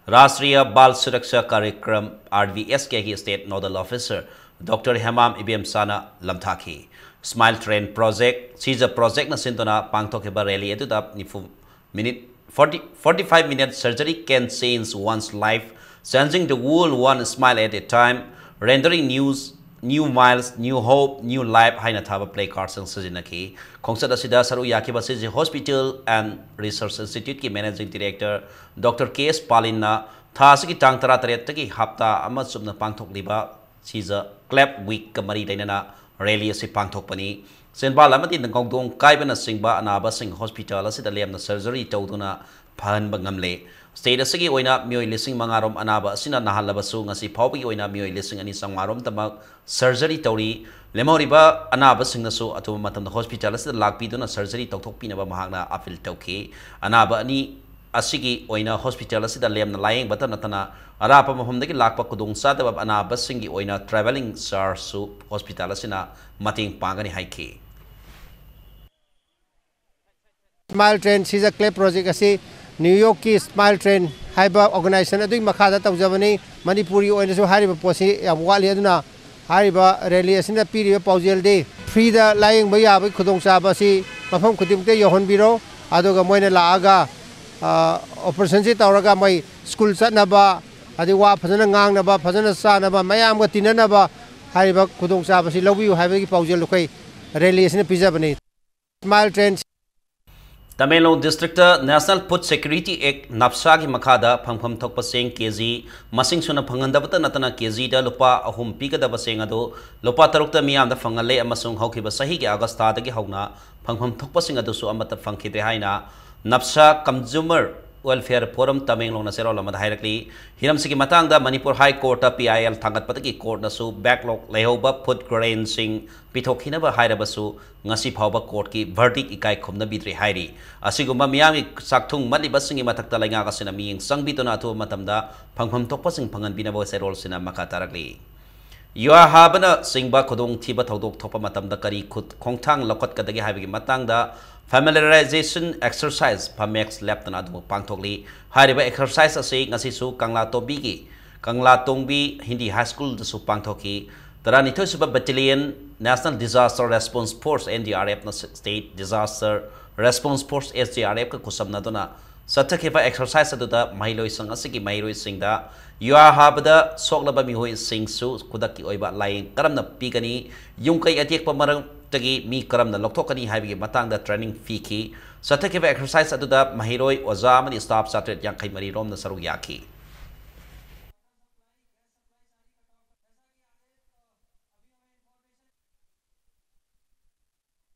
ꯔꯥꯁꯇ꯭ꯔꯤꯌꯥ ꯕꯥꯜ Suraksha ꯀꯥꯔꯌꯀ꯭ꯔꯝ, RBSKꯒꯤ state nodal officer Doctor Hemam ꯏꯕꯦꯝꯆꯥꯅ ꯂꯝꯊꯥꯈꯤ꯫ Smile Train Project, ꯁꯤꯖ projectꯅ ꯁꯤꯟꯗꯨꯅ ꯄꯥꯡꯊꯣꯛꯈꯤꯕ rally ꯑꯗꯨꯗ ꯅꯤꯐꯨ minute, forty, forty-five minute surgery can change one's life, changing the world one smile at a time, rendering news, new miles, new hope, new life ꯍꯥꯏꯅ ꯊꯥꯕ placardꯁꯤꯡ ꯁꯤꯖꯤꯟꯅꯈꯤ꯫ ꯈꯣꯡꯆꯠ ꯑꯁꯤꯗ ꯁꯔꯨꯛ ꯌꯥꯈꯤꯕ ꯁꯤꯖ Hospital and Research Instituteꯀꯤ managing director Doctor K S ꯄꯥꯂꯤꯟꯅ ꯊꯥ ꯑꯁꯤꯒꯤ ꯇꯥꯡ ꯇꯔꯥꯇꯔꯦꯠꯇꯒꯤ ꯍꯞꯇꯥ ꯑꯃ ꯆꯨꯞꯅ ꯄꯥꯡꯊꯣꯛꯂꯤꯕ ꯁꯤꯖ Cleft Weekꯀ ꯃꯔꯤ ꯂꯩꯅꯅ rally ꯑꯁꯤ ꯄꯥꯡꯊꯣꯛꯄꯅꯤ꯫ ꯆꯦꯟꯕꯥꯜ ꯑꯃꯗꯤ ꯅꯧꯗꯣꯡ ꯀꯥꯏꯕꯅꯆꯤꯡꯕ ꯑꯅꯥꯕꯁꯤꯡ hospital ꯑꯁꯤꯗ ꯂꯦꯝꯅ surgery ꯇꯧꯗꯨꯅ ꯐꯍꯟꯕ ꯉꯝꯂꯦ꯫ State ꯑꯁꯤꯒꯤ ꯑꯣꯏꯅ ꯃꯤꯑꯣꯏ ꯂꯤꯁꯤꯡ ꯃꯉꯥ ꯔꯣꯝ ꯑꯅꯥꯕ ꯑꯁꯤꯅ ꯅꯥꯍꯜꯂꯕꯁꯨ, ꯉꯁꯤ ꯐꯥꯎꯕꯒꯤ ꯑꯣꯏꯅ ꯃꯤꯑꯣꯏ ꯂꯤꯁꯤꯡ ꯑꯅꯤ ꯆꯥꯝꯃꯉꯥ ꯔꯣꯝꯇꯃꯛ surgery ꯇꯧꯔꯤ꯫ ꯂꯦꯝꯍꯧꯔꯤꯕ ꯑꯅꯥꯕꯁꯤꯡꯅꯁꯨ ꯑꯊꯨꯕ ꯃꯇꯝꯗ hospital ꯑꯁꯤꯗ ꯂꯥꯛꯄꯤꯗꯨꯅ surgery ꯇꯧꯊꯣꯛꯄꯤꯅꯕ ꯃꯍꯥꯛꯅ appeal ꯇꯧꯈꯤ꯫ ꯑꯅꯥꯕ ꯑꯅꯤ ꯑꯁꯤꯒꯤ ꯑꯣꯏꯅ hospital ꯑꯁꯤꯗ ꯂꯦꯝꯅ ꯂꯥꯌꯦꯡꯕꯇ ꯅꯠꯇꯅ, ꯑꯔꯥꯞꯄ ꯃꯐꯝꯗꯒꯤ ꯂꯥꯛꯄ ꯈꯨꯗꯣꯡꯆꯥꯗꯕ ꯑꯅꯥꯕꯁꯤꯡꯒꯤ ꯑꯣꯏꯅ travelling chargeꯁꯨ hospital ꯑꯁꯤꯅ ꯃꯇꯦꯡ ꯄꯥꯡꯒꯅꯤ ꯍꯥꯏꯈꯤ꯫ Smile Train Caesar Clay Project ꯑꯁꯤ New Yorkꯀꯤ Smile Train ꯍꯥꯏꯕ organization ꯑꯗꯨꯒꯤ ꯃꯈꯥꯗ ꯇꯧꯖꯕꯅꯤ꯫ ꯃꯅꯤꯄꯨꯔꯒꯤ ꯑꯣꯏꯅꯁꯨ ꯍꯥꯏꯔꯤꯕ ꯄꯣꯠꯁꯤ ꯌꯥꯝ ꯋꯥꯠꯂꯤ꯫ ꯑꯗꯨꯅ ꯍꯥꯏꯔꯤꯕ rally ꯑꯁꯤꯅ ꯄꯤꯔꯤꯕ ꯄꯥꯎꯖꯦꯜꯗꯤ freeꯗ ꯂꯥꯌꯦꯡꯕ ꯌꯥꯕꯒꯤ ꯈꯨꯗꯣꯡꯆꯥꯕ ꯑꯁꯤ ꯃꯐꯝ ꯈꯨꯗꯤꯡꯃꯛꯇ ꯌꯧꯍꯟꯕꯤꯔꯣ꯫ ꯑꯗꯨꯒ ꯃꯣꯏꯅ ꯂꯥꯛꯑꯒ, ꯑ, operationꯁꯤ ꯇꯧꯔꯒ ꯃꯣꯏ school ꯆꯠꯅꯕ, ꯑꯗꯩ ꯋꯥ ꯐꯖꯅ ꯉꯥꯡꯅꯕ, ꯐꯖꯅ ꯆꯥꯅꯕ, ꯃꯌꯥꯝꯒ ꯇꯤꯟꯅꯅꯕ ꯍꯥꯏꯔꯤꯕ ꯈꯨꯗꯣꯡꯆꯥꯕꯁꯤ ꯂꯧꯕꯤꯌꯨ ꯍꯥꯏꯕꯒꯤ ꯄꯥꯎꯖꯦꯜꯗꯨ ꯑꯩꯈꯣꯏ rally ꯑꯁꯤꯅ ꯄꯤꯖꯕꯅꯤ꯫ Smile Train Tamenglong districtꯇ National Food Security Act, NAFSAꯒꯤ ꯃꯈꯥꯗ ꯐꯪꯐꯝ ꯊꯣꯛꯄ ꯆꯦꯡ KG ꯃꯁꯤꯡ ꯁꯨꯅ ꯐꯪꯍꯟꯗꯕꯇ ꯅꯠꯇꯅ, KGꯗ ꯂꯨꯄꯥ ꯑꯍꯨꯝ ꯄꯤꯒꯗꯕ ꯆꯦꯡ ꯑꯗꯨ ꯂꯨꯄꯥ ꯇꯔꯨꯛꯇ ꯃꯤꯌꯥꯝꯗ ꯐꯪꯍꯜꯂꯦ ꯑꯃꯁꯨꯡ ꯍꯧꯈꯤꯕ ꯆꯍꯤꯒꯤ ꯑꯥꯒꯁ ꯊꯥꯗꯒꯤ ꯍꯧꯅ ꯐꯪꯐꯝ ꯊꯣꯛꯄꯁꯤꯡ ꯑꯗꯨꯁꯨ ꯑꯃꯠꯇ ꯐꯪꯈꯤꯗ꯭ꯔꯦ ꯍꯥꯏꯅ NAFSA Consumer Welfare Forum ꯇꯃꯦꯡꯂꯣꯡꯅ ꯆꯦꯔꯣꯜ ꯑꯃꯗ ꯍꯥꯏꯔꯛꯂꯤ꯫ ꯍꯤꯔꯝꯁꯤꯒꯤ ꯃꯇꯥꯡꯗ ꯃꯅꯤꯄꯨꯔ High Courtꯇ PIL ꯊꯥꯡꯒꯠꯄꯗꯒꯤ courtꯅꯁꯨ backlog ꯂꯩꯍꯧꯕ food grainꯁꯤꯡ ꯄꯤꯊꯣꯛꯈꯤꯅꯕ ꯍꯥꯏꯔꯕꯁꯨ, ꯉꯁꯤ ꯐꯥꯎꯕ courtꯀꯤ verdict ꯏꯀꯥꯏ ꯈꯨꯝꯅꯕꯤꯗ꯭ꯔꯤ ꯍꯥꯏꯔꯤ꯫ ꯑꯁꯤꯒꯨꯝꯕ ꯃꯤꯌꯥꯝꯒꯤ ꯆꯥꯛꯊꯨꯡ ꯃꯠꯂꯤꯕꯁꯤꯡꯒꯤ ꯃꯊꯛꯇ ꯂꯩꯉꯥꯛ ꯑꯁꯤꯅ ꯃꯤꯠꯌꯦꯡ ꯆꯪꯕꯤꯗꯨꯅ ꯑꯊꯨꯕ ꯃꯇꯝꯗ ꯐꯪꯐꯝ ꯊꯣꯛꯄꯁꯤꯡ ꯐꯪꯍꯟꯕꯤꯅꯕ ꯆꯦꯔꯣꯜꯁꯤꯅ ꯃꯈꯥ ꯇꯥꯔꯛꯂꯤ꯫ ꯌꯨꯍꯥꯔ ꯍꯥꯕꯅꯆꯤꯡꯕ ꯈꯨꯗꯣꯡꯊꯤꯕ ꯊꯧꯗꯣꯛ ꯊꯣꯛꯄ ꯃꯇꯝꯗ ꯀꯔꯤ ꯈꯨꯠ ꯈꯣꯡꯊꯥꯡ ꯂꯧꯈꯠꯀꯗꯒꯦ ꯍꯥꯏꯕꯒꯤ ꯃꯇꯥꯡꯗ familiarization exercise ꯐꯃꯦꯛꯁ ꯂꯦꯞꯇꯅ ꯑꯗꯨꯃꯛ ꯄꯥꯡꯊꯣꯛꯂꯤ꯫ ꯍꯥꯏꯔꯤꯕ exercise ꯑꯁꯤ ꯉꯁꯤꯁꯨ ꯀꯪꯂꯥꯇꯣꯡꯕꯤꯒꯤ, ꯀꯪꯂꯥꯇꯣꯡꯕꯤ ꯍꯤꯟꯗꯤ High Schoolꯗꯁꯨ ꯄꯥꯡꯊꯣꯛꯈꯤ꯫ ꯇꯔꯥꯅꯤꯊꯣꯏꯁꯨꯕ Battalion National Disaster Response Force, NDRFꯅ State Disaster Response Force, SDRFꯀ ꯈꯨꯠꯁꯝꯅꯗꯨꯅ ꯆꯠꯊꯈꯤꯕ exercise ꯑꯗꯨꯗ ꯃꯍꯩꯂꯣꯏꯁꯪ ꯑꯁꯤꯒꯤ ꯃꯍꯩꯔꯣꯏꯁꯤꯡꯗ ꯌꯨꯍꯥꯔ ꯍꯥꯕꯗ ꯁꯣꯛꯂꯕ ꯃꯤꯑꯣꯏꯁꯤꯡꯁꯨ ꯈꯨꯗꯛꯀꯤ ꯑꯣꯏꯕ ꯂꯥꯌꯦꯡ ꯀꯔꯝꯅ ꯄꯤꯒꯅꯤ, ꯌꯨꯝ ꯀꯩ ꯑꯇꯦꯛꯄ ꯃꯔꯛꯇꯒꯤ ꯃꯤ ꯀꯔꯝꯅ ꯂꯧꯊꯣꯛꯀꯅꯤ ꯍꯥꯏꯕꯒꯤ ꯃꯇꯥꯡꯗ training ꯄꯤꯈꯤ꯫ ꯆꯠꯊꯈꯤꯕ exercise ꯑꯗꯨꯗ ꯃꯍꯩꯔꯣꯏ, ꯑꯣꯖꯥ ꯑꯃꯗꯤ staff ꯆꯥꯇ꯭ꯔꯦꯠ ꯌꯥꯡꯈꯩ ꯃꯔꯤ ꯔꯣꯝꯅ ꯁꯔꯨꯛ ꯌꯥꯈꯤ꯫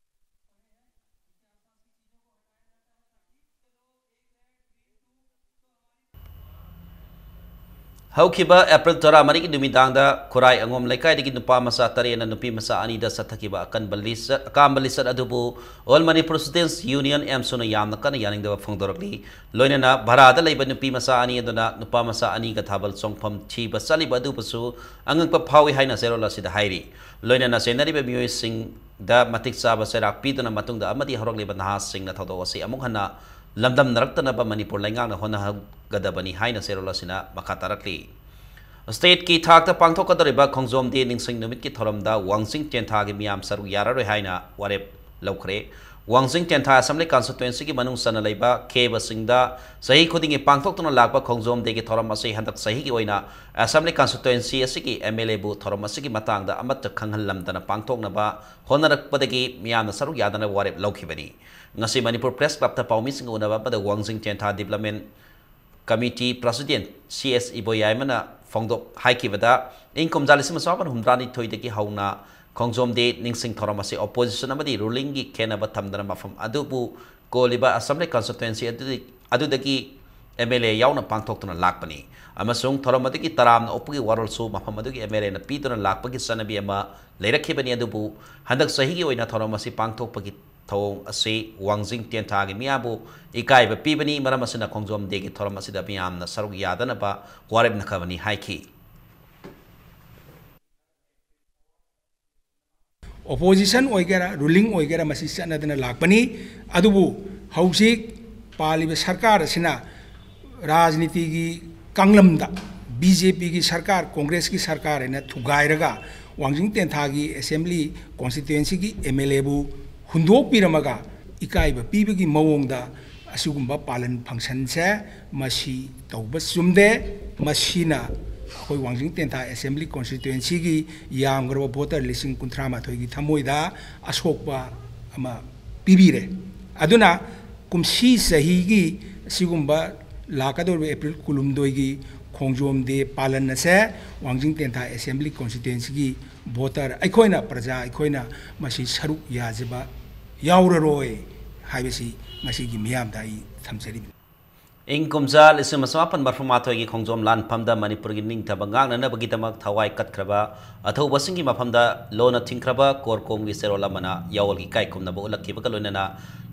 ꯍꯧꯈꯤꯕ ꯑꯦꯄ꯭ꯔꯤꯜ ꯇꯔꯥꯃꯔꯤꯒꯤ ꯅꯨꯃꯤꯗꯥꯡꯗ ꯈꯨꯔꯥꯏ ꯑꯉꯣꯝ ꯂꯩꯀꯥꯏꯗꯒꯤ ꯅꯨꯄꯥ ꯃꯆꯥ ꯇꯔꯦꯠꯅ ꯅꯨꯄꯤ ꯃꯆꯥ ꯑꯅꯤꯗ ꯆꯠꯊꯈꯤꯕ ꯑꯀꯟꯕ ꯂꯤꯆꯠ, ꯑꯀꯥꯝꯕ ꯂꯤꯆꯠ ꯑꯗꯨꯕꯨ All Manipur Students Union, ꯑꯦꯝꯁꯨꯅ ꯌꯥꯝꯅ ꯀꯟꯅ ꯌꯥꯅꯤꯡꯗꯕ ꯐꯣꯡꯗꯣꯔꯛꯂꯤ꯫ ꯂꯣꯏꯅꯅ ꯚꯔꯥꯗ ꯂꯩꯕ ꯅꯨꯄꯤ ꯃꯆꯥ ꯑꯅꯤ ꯑꯗꯨꯅ ꯅꯨꯄꯥ ꯃꯆꯥ ꯑꯅꯤꯒ ꯊꯥꯕꯜ ꯆꯣꯡꯐꯝ ꯊꯤꯕ ꯆꯠꯂꯤꯕ ꯑꯗꯨꯕꯨꯁꯨ ꯑꯉꯛꯄ ꯐꯥꯎꯏ ꯍꯥꯏꯅ ꯆꯦꯔꯣꯜ ꯑꯁꯤꯗ ꯍꯥꯏꯔꯤ꯫ ꯂꯣꯏꯅꯅ ꯆꯦꯟꯅꯔꯤꯕ ꯃꯤꯑꯣꯏꯁꯤꯡꯗ ꯃꯇꯤꯛ ꯆꯥꯕ ꯆꯩꯔꯥꯛ ꯄꯤꯗꯨꯅ ꯃꯇꯨꯡꯗ ꯑꯃꯗꯤ ꯍꯧꯔꯛꯂꯤꯕ ꯅꯍꯥꯁꯤꯡꯅ ꯊꯧꯗꯣꯛ ꯑꯁꯤ ꯑꯃꯨꯛ ꯍꯟꯅ ꯂꯝꯗꯝꯅꯔꯛꯇꯅꯕ ꯃꯅꯤꯄꯨꯔ ꯂꯩꯉꯥꯛꯅ ꯍꯣꯠꯅꯒꯗꯕꯅꯤ ꯍꯥꯏꯅ ꯆꯦꯔꯣꯜ ꯑꯁꯤꯅ ꯃꯈꯥ ꯇꯥꯔꯛꯂꯤ꯫ ꯁ꯭ꯇꯦꯠꯀꯤ ꯊꯥꯛꯇ ꯄꯥꯡꯊꯣꯛꯀꯗꯧꯔꯤꯕ ꯈꯣꯡꯖꯣꯝ ꯗꯦ ꯅꯤꯡꯁꯤꯡ ꯅꯨꯃꯤꯠꯀꯤ ꯊꯧꯔꯝꯗ ꯋꯥꯡꯖꯤꯡ ꯇꯦꯟꯊꯥꯒꯤ ꯃꯤꯌꯥꯝ ꯁꯔꯨꯛ ꯌꯥꯔꯔꯣꯏ ꯍꯥꯏꯅ ꯋꯥꯔꯦꯞ ꯂꯧꯈ꯭ꯔꯦ꯫ ꯋꯥꯡꯖꯤꯡ ꯇꯦꯟꯊꯥ ꯑꯦꯁꯦꯝꯕ꯭ꯂꯤ ꯀꯟꯁꯇꯤꯇ꯭ꯋꯦꯟꯁꯤꯒꯤ ꯃꯅꯨꯡ ꯆꯟꯅ ꯂꯩꯕ ꯈꯦꯕꯁꯤꯡꯗ ꯆꯍꯤ ꯈꯨꯗꯤꯡꯒꯤ ꯄꯥꯡꯊꯣꯛꯇꯨꯅ ꯂꯥꯛꯄ ꯈꯣꯡꯖꯣꯝ ꯗꯦꯒꯤ ꯊꯧꯔꯝ ꯑꯁꯤ ꯍꯟꯗꯛ ꯆꯍꯤꯒꯤ ꯑꯣꯏꯅ ꯑꯦꯁꯦꯝꯕ꯭ꯂꯤ ꯀꯟꯁꯇꯤꯇ꯭ꯋꯦꯟꯁꯤ ꯑꯁꯤꯒꯤ ꯑꯦꯝ ꯑꯦꯜ ꯑꯦꯕꯨ ꯊꯧꯔꯝ ꯑꯁꯤꯒꯤ ꯃꯇꯥꯡꯗ ꯑꯃꯠꯇ ꯈꯪꯍꯜꯂꯝꯗꯅ ꯄꯥꯡꯊꯣꯛꯅꯕ ꯍꯣꯠꯅꯔꯛꯄꯗꯒꯤ ꯃꯤꯌꯥꯝꯅ ꯁꯔꯨꯛ ꯌꯥꯗꯅ ꯋꯥꯔꯦꯞ ꯂꯧꯈꯤꯕꯅꯤ꯫ ꯉꯁꯤ ꯃꯅꯤꯄꯨꯔ ꯄ꯭ꯔꯦꯁ ꯀ꯭ꯂꯕꯇ ꯄꯥꯎꯃꯤꯁꯤꯡꯒ ꯎꯅꯕ ꯑꯃꯗ ꯋꯥꯡꯖꯤꯡ ꯇꯦꯟꯊꯥ development committee president C S ꯏꯕꯣꯌꯥꯏꯃꯅ ꯐꯣꯡꯗꯣꯛ ꯍꯥꯏꯈꯤꯕꯗ, ꯏꯪ ꯀꯨꯝꯖꯥ ꯂꯤꯁꯤꯡ ꯑꯃ ꯆꯥꯃꯥꯄꯟ ꯍꯨꯝꯗ꯭ꯔꯥꯅꯤꯊꯣꯏꯗꯒꯤ ꯍꯧꯅ ꯈꯣꯡꯖꯣꯝ ꯗꯦ ꯅꯤꯡꯁꯤꯡ ꯊꯧꯔꯝ ꯑꯁꯤ ꯑꯣꯄꯣꯖꯤꯁꯟ ꯑꯃꯗꯤ ꯔꯨꯂꯤꯡꯒꯤ ꯈꯦꯠꯅꯕ ꯊꯝꯗꯅ ꯃꯐꯝ ꯑꯗꯨꯕꯨ ꯀꯣꯜꯂꯤꯕ ꯑꯦꯁꯦꯝꯕ꯭ꯂꯤ ꯀꯟꯁꯇꯤꯇ꯭ꯋꯦꯟꯁꯤ ꯑꯗꯨꯗꯤ-, ꯑꯗꯨꯗꯒꯤ ꯑꯦꯝ ꯑꯦꯜ ꯑꯦ ꯌꯥꯎꯅ ꯄꯥꯡꯊꯣꯛꯇꯨꯅ ꯂꯥꯛꯄꯅꯤ ꯑꯃꯁꯨꯡ ꯊꯧꯔꯝ ꯑꯗꯨꯒꯤ ꯇꯔꯥꯝꯅ ꯑꯣꯛꯄꯒꯤ ꯋꯥꯔꯣꯜꯁꯨ ꯃꯐꯝ ꯑꯗꯨꯒꯤ ꯑꯦꯝ ꯑꯦꯜ ꯑꯦꯅ ꯄꯤꯗꯨꯅ ꯂꯥꯛꯄꯒꯤ ꯆꯠꯅꯕꯤ ꯑꯃ ꯂꯩꯔꯛꯈꯤꯕꯅꯤ꯫ ꯑꯗꯨꯕꯨ ꯍꯟꯗꯛ ꯆꯍꯤꯒꯤ ꯑꯣꯏꯅ ꯊꯧꯔꯝ ꯑꯁꯤ ꯄꯥꯡꯊꯣꯛꯄꯒꯤ ꯊꯧꯑꯣꯡ ꯑꯁꯤ ꯋꯥꯡꯖꯤꯡ ꯇꯦꯟꯊꯥꯒꯤ ꯃꯤꯌꯥꯝꯕꯨ ꯏꯀꯥꯏꯕ ꯄꯤꯕꯅꯤ꯫ ꯃꯔꯝ ꯑꯁꯤꯅ ꯈꯣꯡꯖꯣꯝ ꯗꯦꯒꯤ ꯊꯧꯔꯝ ꯑꯁꯤꯗ ꯃꯤꯌꯥꯝꯅ ꯁꯔꯨꯛ ꯌꯥꯗꯅꯕ ꯋꯥꯔꯦꯞꯅꯈ꯭ꯔꯕꯅꯤ ꯍꯥꯏꯈꯤ꯫ ꯑꯣꯄꯣꯖꯤꯁꯟ ꯑꯣꯏꯒꯦꯔꯥ, ꯔꯨꯂꯤꯡ ꯑꯣꯏꯒꯦꯔꯥ, ꯃꯁꯤ ꯆꯠꯅꯗꯅ ꯂꯥꯛꯄꯅꯤ꯫ ꯑꯗꯨꯕꯨ ꯍꯧꯖꯤꯛ ꯄꯥꯜꯂꯤꯕ ꯁꯔꯀꯥꯔ ꯑꯁꯤꯅ ꯔꯥꯖꯅꯤꯇꯤꯒꯤ ꯀꯥꯡꯂꯝꯗ ꯕꯤ ꯖꯦ ꯄꯤꯒꯤ ꯁꯔꯀꯥꯔ, ꯀꯣꯡꯒ꯭ꯔꯦꯁꯀꯤ ꯁꯔꯀꯥꯔ ꯍꯥꯏꯅ ꯊꯨꯒꯥꯏꯔꯒ ꯋꯥꯡꯖꯤꯡ ꯇꯦꯟꯊꯥꯒꯤ ꯑꯦꯁꯦꯝꯕ꯭ꯂꯤ ꯀꯣꯟꯁꯇꯤꯇ꯭ꯋꯦꯟꯁꯤꯒꯤ ꯑꯦꯝ ꯑꯦꯜ ꯑꯦꯕꯨ ꯍꯨꯟꯗꯣꯛꯄꯤꯔꯝꯃꯒ ꯏꯀꯥꯏꯕ ꯄꯤꯕꯒꯤ ꯃꯑꯣꯡꯗ ꯑꯁꯤꯒꯨꯝꯕ ꯄꯥꯂꯟ ꯐꯪꯁꯟꯁꯦ ꯃꯁꯤ ꯇꯧꯕ ꯆꯨꯝꯗꯦ꯫ ꯃꯁꯤꯅ ꯑꯩꯈꯣꯏ ꯋꯥꯡꯖꯤꯡ ꯇꯦꯟꯊꯥ ꯑꯦꯁꯦꯝꯕ꯭ꯂꯤ ꯀꯣꯟꯁꯇꯤꯇ꯭ꯋꯦꯟꯁꯤꯒꯤ ꯌꯥꯝꯈ꯭ꯔꯕ ꯚꯣꯇꯔ ꯂꯤꯁꯤꯡ ꯀꯨꯟꯊ꯭ꯔꯥ ꯃꯥꯊꯣꯏꯒꯤ ꯊꯃꯣꯏꯗ ꯑꯁꯣꯛꯄ ꯑꯃ ꯄꯤꯕꯤꯔꯦ꯫ ꯑꯗꯨꯅ ꯀꯨꯝꯁꯤ ꯆꯍꯤꯒꯤ ꯑꯁꯤꯒꯨꯝꯕ ꯂꯥꯛꯀꯗꯧꯔꯤꯕ ꯑꯦꯄ꯭ꯔꯤꯜ ꯀꯨꯟꯍꯨꯝꯗꯣꯏꯒꯤ ꯈꯣꯡꯖꯣꯝ ꯗꯦ ꯄꯥꯂꯟ ꯑꯁꯦ ꯋꯥꯡꯖꯤꯡ ꯇꯦꯟꯊꯥ ꯑꯦꯁꯦꯝꯕ꯭ꯂꯤ ꯀꯣꯟꯁꯇꯤꯇ꯭ꯋꯦꯟꯁꯤꯒꯤ ꯚꯣꯇꯔ ꯑꯩꯈꯣꯏꯅ, ꯄ꯭ꯔꯖꯥ ꯑꯩꯈꯣꯏꯅ ꯃꯁꯤ ꯁꯔꯨꯛ ꯌꯥꯖꯕ ꯌꯥꯎꯔꯔꯣꯏ ꯍꯥꯏꯕꯁꯤ ꯉꯁꯤꯒꯤ ꯃꯤꯌꯥꯝꯗ ꯑꯩ ꯊꯝꯖꯔꯤꯕꯅꯤ꯫ ꯏꯪ ꯀꯨꯝꯖꯥ ꯂꯤꯁꯤꯡ ꯑꯃ ꯆꯃꯥꯄꯟ ꯃꯔꯐꯨ ꯃꯥꯊꯣꯏꯒꯤ ꯈꯣꯡꯖꯣꯝ ꯂꯥꯟꯐꯝꯗ ꯃꯅꯤꯄꯨꯔꯒꯤ ꯅꯤꯡꯇꯝꯕ ꯉꯥꯛꯅꯅꯕꯒꯤꯗꯃꯛ ꯊꯋꯥꯏ ꯀꯠꯈ꯭ꯔꯕ ꯑꯊꯧꯕꯁꯤꯡꯒꯤ ꯃꯐꯝꯗ ꯂꯣꯟꯅ ꯊꯤꯡꯈ꯭ꯔꯕ ꯀꯣꯔ ꯀꯣꯝꯒꯤ ꯆꯦꯔꯣꯜ ꯑꯃꯅ ꯌꯥꯑꯣꯜꯒꯤ ꯏꯀꯥꯏ ꯈꯨꯝꯅꯕ ꯎꯠꯂꯛꯈꯤꯕꯒ ꯂꯣꯏꯅꯅ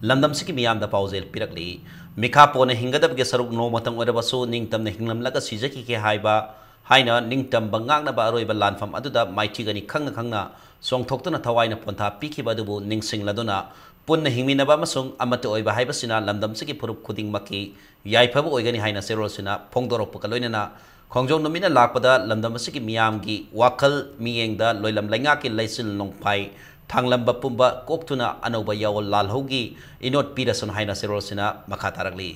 ꯂꯝꯗꯝꯁꯤꯒꯤ ꯃꯤꯌꯥꯝꯗ ꯄꯥꯎꯖꯦꯜ ꯄꯤꯔꯛꯂꯤ꯫ ꯃꯤꯈꯥ ꯄꯣꯟꯅ ꯍꯤꯡꯒꯗꯕꯒꯤ ꯁꯔꯨꯛ ꯅꯣꯡꯃꯇꯪ ꯑꯣꯏꯔꯕꯁꯨ ꯅꯤꯡꯇꯝꯅ ꯍꯤꯡꯂꯝꯂꯒ ꯁꯤꯖꯈꯤꯒꯦ ꯍꯥꯏꯕ ꯍꯥꯏꯅ ꯅꯤꯡꯇꯝꯕ ꯉꯥꯛꯅꯕ ꯑꯔꯣꯏꯕ ꯂꯥꯟꯐꯝ ꯑꯗꯨꯗ ꯃꯥꯏꯊꯤꯒꯅꯤ ꯈꯪꯅ ꯈꯪꯅ ꯆꯣꯡꯊꯣꯛꯇꯨꯅ ꯊꯋꯥꯏꯅ ꯄꯣꯟꯊꯥ ꯄꯤꯈꯤꯕ ꯑꯗꯨꯕꯨ ꯅꯤꯡꯁꯤꯡꯂꯗꯨꯅ ꯄꯨꯟꯅ ꯍꯤꯡꯃꯤꯟꯅꯕ ꯑꯃꯁꯨꯡ ꯑꯃꯠꯇ ꯑꯣꯏꯕ ꯍꯥꯏꯕꯁꯤꯅ ꯂꯝꯗꯝꯁꯤꯒꯤ ꯐꯨꯔꯨꯞ ꯈꯨꯗꯤꯡꯃꯛꯀꯤ ꯌꯥꯏꯐꯕ ꯑꯣꯏꯒꯅꯤ ꯍꯥꯏꯅ ꯆꯦꯔꯣꯜꯁꯤꯅ ꯐꯣꯡꯗꯣꯔꯛꯄꯒ ꯂꯣꯏꯅꯅ ꯈꯣꯡꯖꯣꯝ ꯅꯨꯃꯤꯠꯅ ꯂꯥꯛꯄꯗ ꯂꯝꯗꯝ ꯑꯁꯤꯒꯤ ꯃꯤꯌꯥꯝꯒꯤ ꯋꯥꯈꯜ ꯃꯤꯠꯌꯦꯡꯗ ꯂꯣꯏꯂꯝ ꯂꯩꯉꯥꯛꯀꯤ ꯂꯩꯆꯤꯜ ꯅꯣꯡꯐꯥꯏ ꯊꯥꯡꯂꯝꯕ ꯄꯨꯝꯕ ꯀꯣꯛꯇꯨꯅ ꯑꯅꯧꯕ ꯌꯥꯑꯣꯜ ꯂꯥꯜꯍꯧꯒꯤ ꯏꯅꯣꯠ ꯄꯤꯔꯁꯅꯨ ꯍꯥꯏꯅ ꯆꯦꯔꯣꯜꯁꯤꯅ ꯃꯈꯥ ꯇꯥꯔꯛꯂꯤ꯫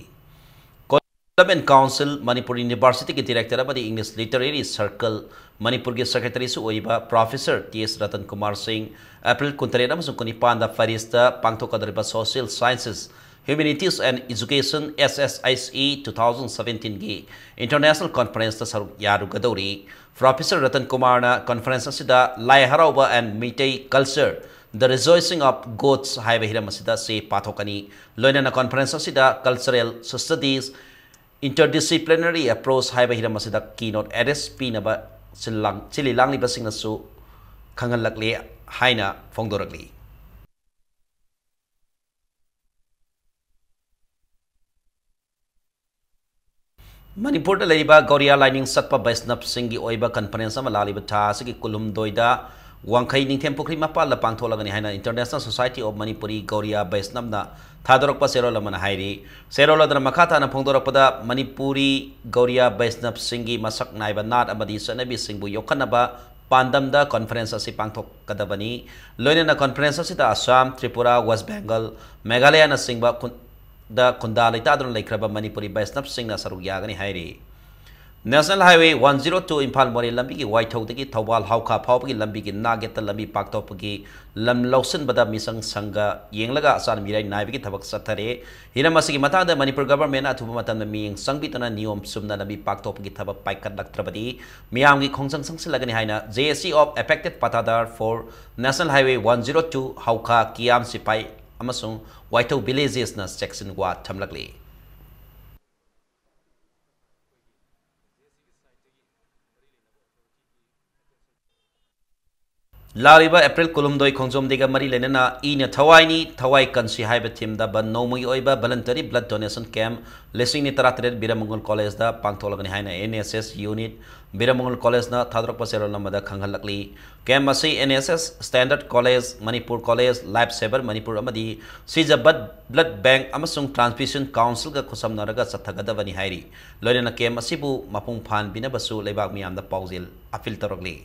Development Council, ꯃꯅꯤꯄꯨꯔ ꯌꯨꯅꯤꯚꯔꯁꯤꯇꯤꯒꯤ ꯗꯤꯔꯦꯛꯇꯔ ꯑꯃꯗꯤ English Literary Circle, ꯃꯅꯤꯄꯨꯔꯒꯤ ꯁꯦꯀ꯭ꯔꯦꯇꯔꯤꯁꯨ ꯑꯣꯏꯔꯤꯕ ꯄ꯭ꯔꯣꯐꯦꯁꯔ ꯇꯤ ꯑꯦꯁ ꯔꯇꯟ ꯀꯨꯃꯥꯔ ꯁꯤꯡ ꯑꯦꯄ꯭ꯔꯤꯜ ꯀꯨꯟꯇꯔꯦꯠ ꯑꯃꯁꯨꯡ ꯀꯨꯟꯅꯤꯄꯥꯟꯗ ꯄꯦꯔꯤꯁꯇ ꯄꯥꯡꯊꯣꯛꯀꯗꯧꯔꯤꯕ Social Sciences, Humanities and Education, S S I C E, two thousand ꯁꯕꯦꯟꯇꯤꯟꯒꯤ International Conferenceꯇ ꯁꯔꯨꯛ ꯌꯥꯔꯨꯒꯗꯧꯔꯤ꯫ ꯄ꯭ꯔꯣꯐꯦꯁꯔ ꯔꯇꯟ ꯀꯨꯃꯥꯔꯅ conference ꯑꯁꯤꯗ ꯂꯥꯏ ꯍꯔꯥꯎꯕ and Meitei culture, The Rising of Gods ꯍꯥꯏꯕ ꯍꯤꯔꯝ ꯑꯁꯤꯗ ꯆꯦ ꯄꯥꯊꯣꯛꯀꯅꯤ꯫ ꯂꯣꯏꯅꯅ conference ꯑꯁꯤꯗ Cultural Studies, Interdisciplinary Approach ꯍꯥꯏꯕ ꯍꯤꯔꯝ ꯑꯁꯤꯗ keynote address ꯄꯤꯅꯕ ꯁꯤꯜ ꯂꯥꯡ-, ꯁꯤꯜꯂꯤ ꯂꯥꯡꯂꯤꯕꯁꯤꯡꯅꯁꯨ ꯈꯪꯍꯜꯂꯛꯂꯤ ꯍꯥꯏꯅ ꯐꯣꯡꯗꯣꯔꯛꯂꯤ꯫ ꯃꯅꯤꯄꯨꯔꯗ ꯂꯩꯔꯤꯕ ꯒꯧꯔꯤꯌꯥ ꯂꯥꯏꯅꯤꯡ ꯆꯠꯄ ꯕꯩꯁꯅꯕꯁꯤꯡꯒꯤ ꯑꯣꯏꯕ conference ꯑꯃ ꯂꯥꯛꯂꯤꯕ ꯊꯥ ꯑꯁꯤꯒꯤ ꯀꯨꯟꯍꯨꯝꯗꯣꯏꯗ ꯋꯥꯡꯈꯩ ꯅꯤꯡꯊꯦꯝ ꯄꯨꯈ꯭ꯔꯤ ꯃꯄꯥꯜꯗ ꯄꯥꯡꯊꯣꯛꯂꯒꯅꯤ ꯍꯥꯏꯅ International Society of Manipuri Gauriya Vaishnavꯅ ꯊꯥꯗꯣꯔꯛꯄ ꯆꯦꯔꯣꯜ ꯑꯃꯅ ꯍꯥꯏꯔꯤ꯫ ꯆꯦꯔꯣꯜ ꯑꯗꯨꯅ ꯃꯈꯥ ꯇꯥꯅ ꯐꯣꯡꯗꯣꯔꯛꯄꯗ, ꯃꯅꯤꯄꯨꯔꯤ ꯒꯧꯔꯤꯌꯥ ꯕꯩꯁꯅꯕꯁꯤꯡꯒꯤ ꯃꯁꯛ ꯅꯥꯏꯕ ꯅꯥꯠ ꯑꯃꯗꯤ ꯆꯠꯅꯕꯤꯁꯤꯡꯕꯨ ꯌꯣꯛꯈꯠꯅꯕ ꯄꯥꯟꯗꯝꯗ conference ꯑꯁꯤ ꯄꯥꯡꯊꯣꯛꯀꯗꯕꯅꯤ꯫ ꯂꯣꯏꯅꯅ conference ꯑꯁꯤꯗ ꯑꯁꯥꯝ, ꯇ꯭ꯔꯤꯄꯨꯔꯥ, ꯋꯦꯁ ꯕꯦꯡꯒꯜ, ꯃꯦꯘꯥꯂꯌꯅꯆꯤꯡꯕ ꯈꯨꯟ-, ꯗ ꯈꯨꯟꯗꯥ ꯂꯩꯇꯥꯗꯨꯅ ꯂꯩꯈ꯭ꯔꯕ ꯃꯅꯤꯄꯨꯔꯤ ꯕꯩꯁꯅꯕꯁꯤꯡꯅ ꯁꯔꯨꯛ ꯌꯥꯒꯅꯤ ꯍꯥꯏꯔꯤ꯫ National Highway one zero two Imphal ꯃꯣꯔꯦ ꯂꯝꯕꯤꯒꯤ ꯋꯥꯏꯊꯧꯗꯒꯤ ꯊꯧꯕꯥꯜ ꯍꯥꯎꯈꯥ ꯐꯥꯎꯕꯒꯤ ꯂꯝꯕꯤꯒꯤ ꯅꯥꯛꯌꯦꯠꯇ ꯂꯝꯕꯤ ꯄꯥꯛꯊꯣꯛꯄꯒꯤ ꯂꯝ ꯂꯧꯁꯤꯟꯕꯗ ꯃꯤꯆꯪ ꯁꯪꯒ ꯌꯦꯡꯂꯒ ꯑꯆꯥꯟ ꯃꯤꯔꯥꯏ ꯅꯥꯏꯕꯒꯤ ꯊꯕꯛ ꯆꯠꯊꯔꯦ꯫ ꯍꯤꯔꯝ ꯑꯁꯤꯒꯤ ꯃꯇꯥꯡꯗ ꯃꯅꯤꯄꯨꯔ governmentꯅ ꯑꯊꯨꯕ ꯃꯇꯝꯗ ꯃꯤꯠꯌꯦꯡ ꯆꯪꯕꯤꯗꯨꯅ ꯅꯤꯌꯣꯝ ꯆꯨꯝꯅ ꯂꯝꯕꯤ ꯄꯥꯛꯊꯣꯛꯄꯒꯤ ꯊꯕꯛ ꯄꯥꯏꯈꯠꯂꯛꯇ꯭ꯔꯕꯗꯤ ꯃꯤꯌꯥꯝꯒꯤ ꯈꯣꯡꯖꯪ ꯆꯪꯁꯤꯜꯂꯒꯅꯤ ꯍꯥꯏꯅ J A C of Affected Patadar for National Highway one zero two ꯍꯥꯎꯈꯥ, ꯀꯤꯌꯥꯝ ꯁꯤꯐꯥꯏ ꯑꯃꯁꯨꯡ ꯋꯥꯏꯊꯧ villagesꯅ ꯆꯦꯛꯁꯤꯟ ꯋꯥ ꯊꯝꯂꯛꯂꯤ꯫ ꯂꯥꯛꯂꯤꯕ ꯑꯦꯄ꯭ꯔꯤꯜ ꯀꯨꯟꯍꯨꯝꯗꯣꯏ ꯈꯣꯡꯖꯣꯝ ꯗꯦꯒ ꯃꯔꯤ ꯂꯩꯅꯅ ꯏꯅ ꯊꯋꯥꯏꯅꯤ, ꯊꯋꯥꯏ ꯀꯟꯁꯤ ꯍꯥꯏꯕ ꯊꯤꯝꯗ ꯕꯟ ꯅꯣꯡꯃꯒꯤ ꯑꯣꯏꯕ voluntary blood donation camp ꯂꯤꯁꯤꯡ ꯑꯅꯤ ꯇꯔꯥꯇꯔꯦꯠ ꯕꯤꯔꯃꯪꯒꯣꯜ ꯀꯣꯂꯦꯖꯇ ꯄꯥꯡꯊꯣꯛꯂꯒꯅꯤ ꯍꯥꯏꯅ NSS unit ꯕꯤꯔꯃꯪꯒꯣꯜ ꯀꯣꯂꯦꯖꯅ ꯊꯥꯗꯣꯔꯛꯄ ꯆꯦꯔꯣꯜ ꯑꯃꯗ ꯈꯪꯍꯜꯂꯛꯂꯤ꯫ Camp ꯑꯁꯤ NSS Standard College, Manipur college, Life Saver Manipur ꯑꯃꯗꯤ ꯁꯤꯖꯕꯠ blood bank ꯑꯃꯁꯨꯡ transfusion councilꯒ ꯈꯨꯠꯁꯝꯅꯔꯒ ꯆꯠꯊꯒꯗꯕꯅꯤ ꯍꯥꯏꯔꯤ꯫ ꯂꯣꯏꯅꯅ camp ꯑꯁꯤꯕꯨ ꯃꯄꯨꯡ ꯐꯥꯍꯟꯕꯤꯅꯕꯁꯨ ꯂꯩꯕꯥꯛ ꯃꯤꯌꯥꯝꯗ ꯄꯥꯎꯖꯦꯜ appeal ꯇꯧꯔꯛꯂꯤ꯫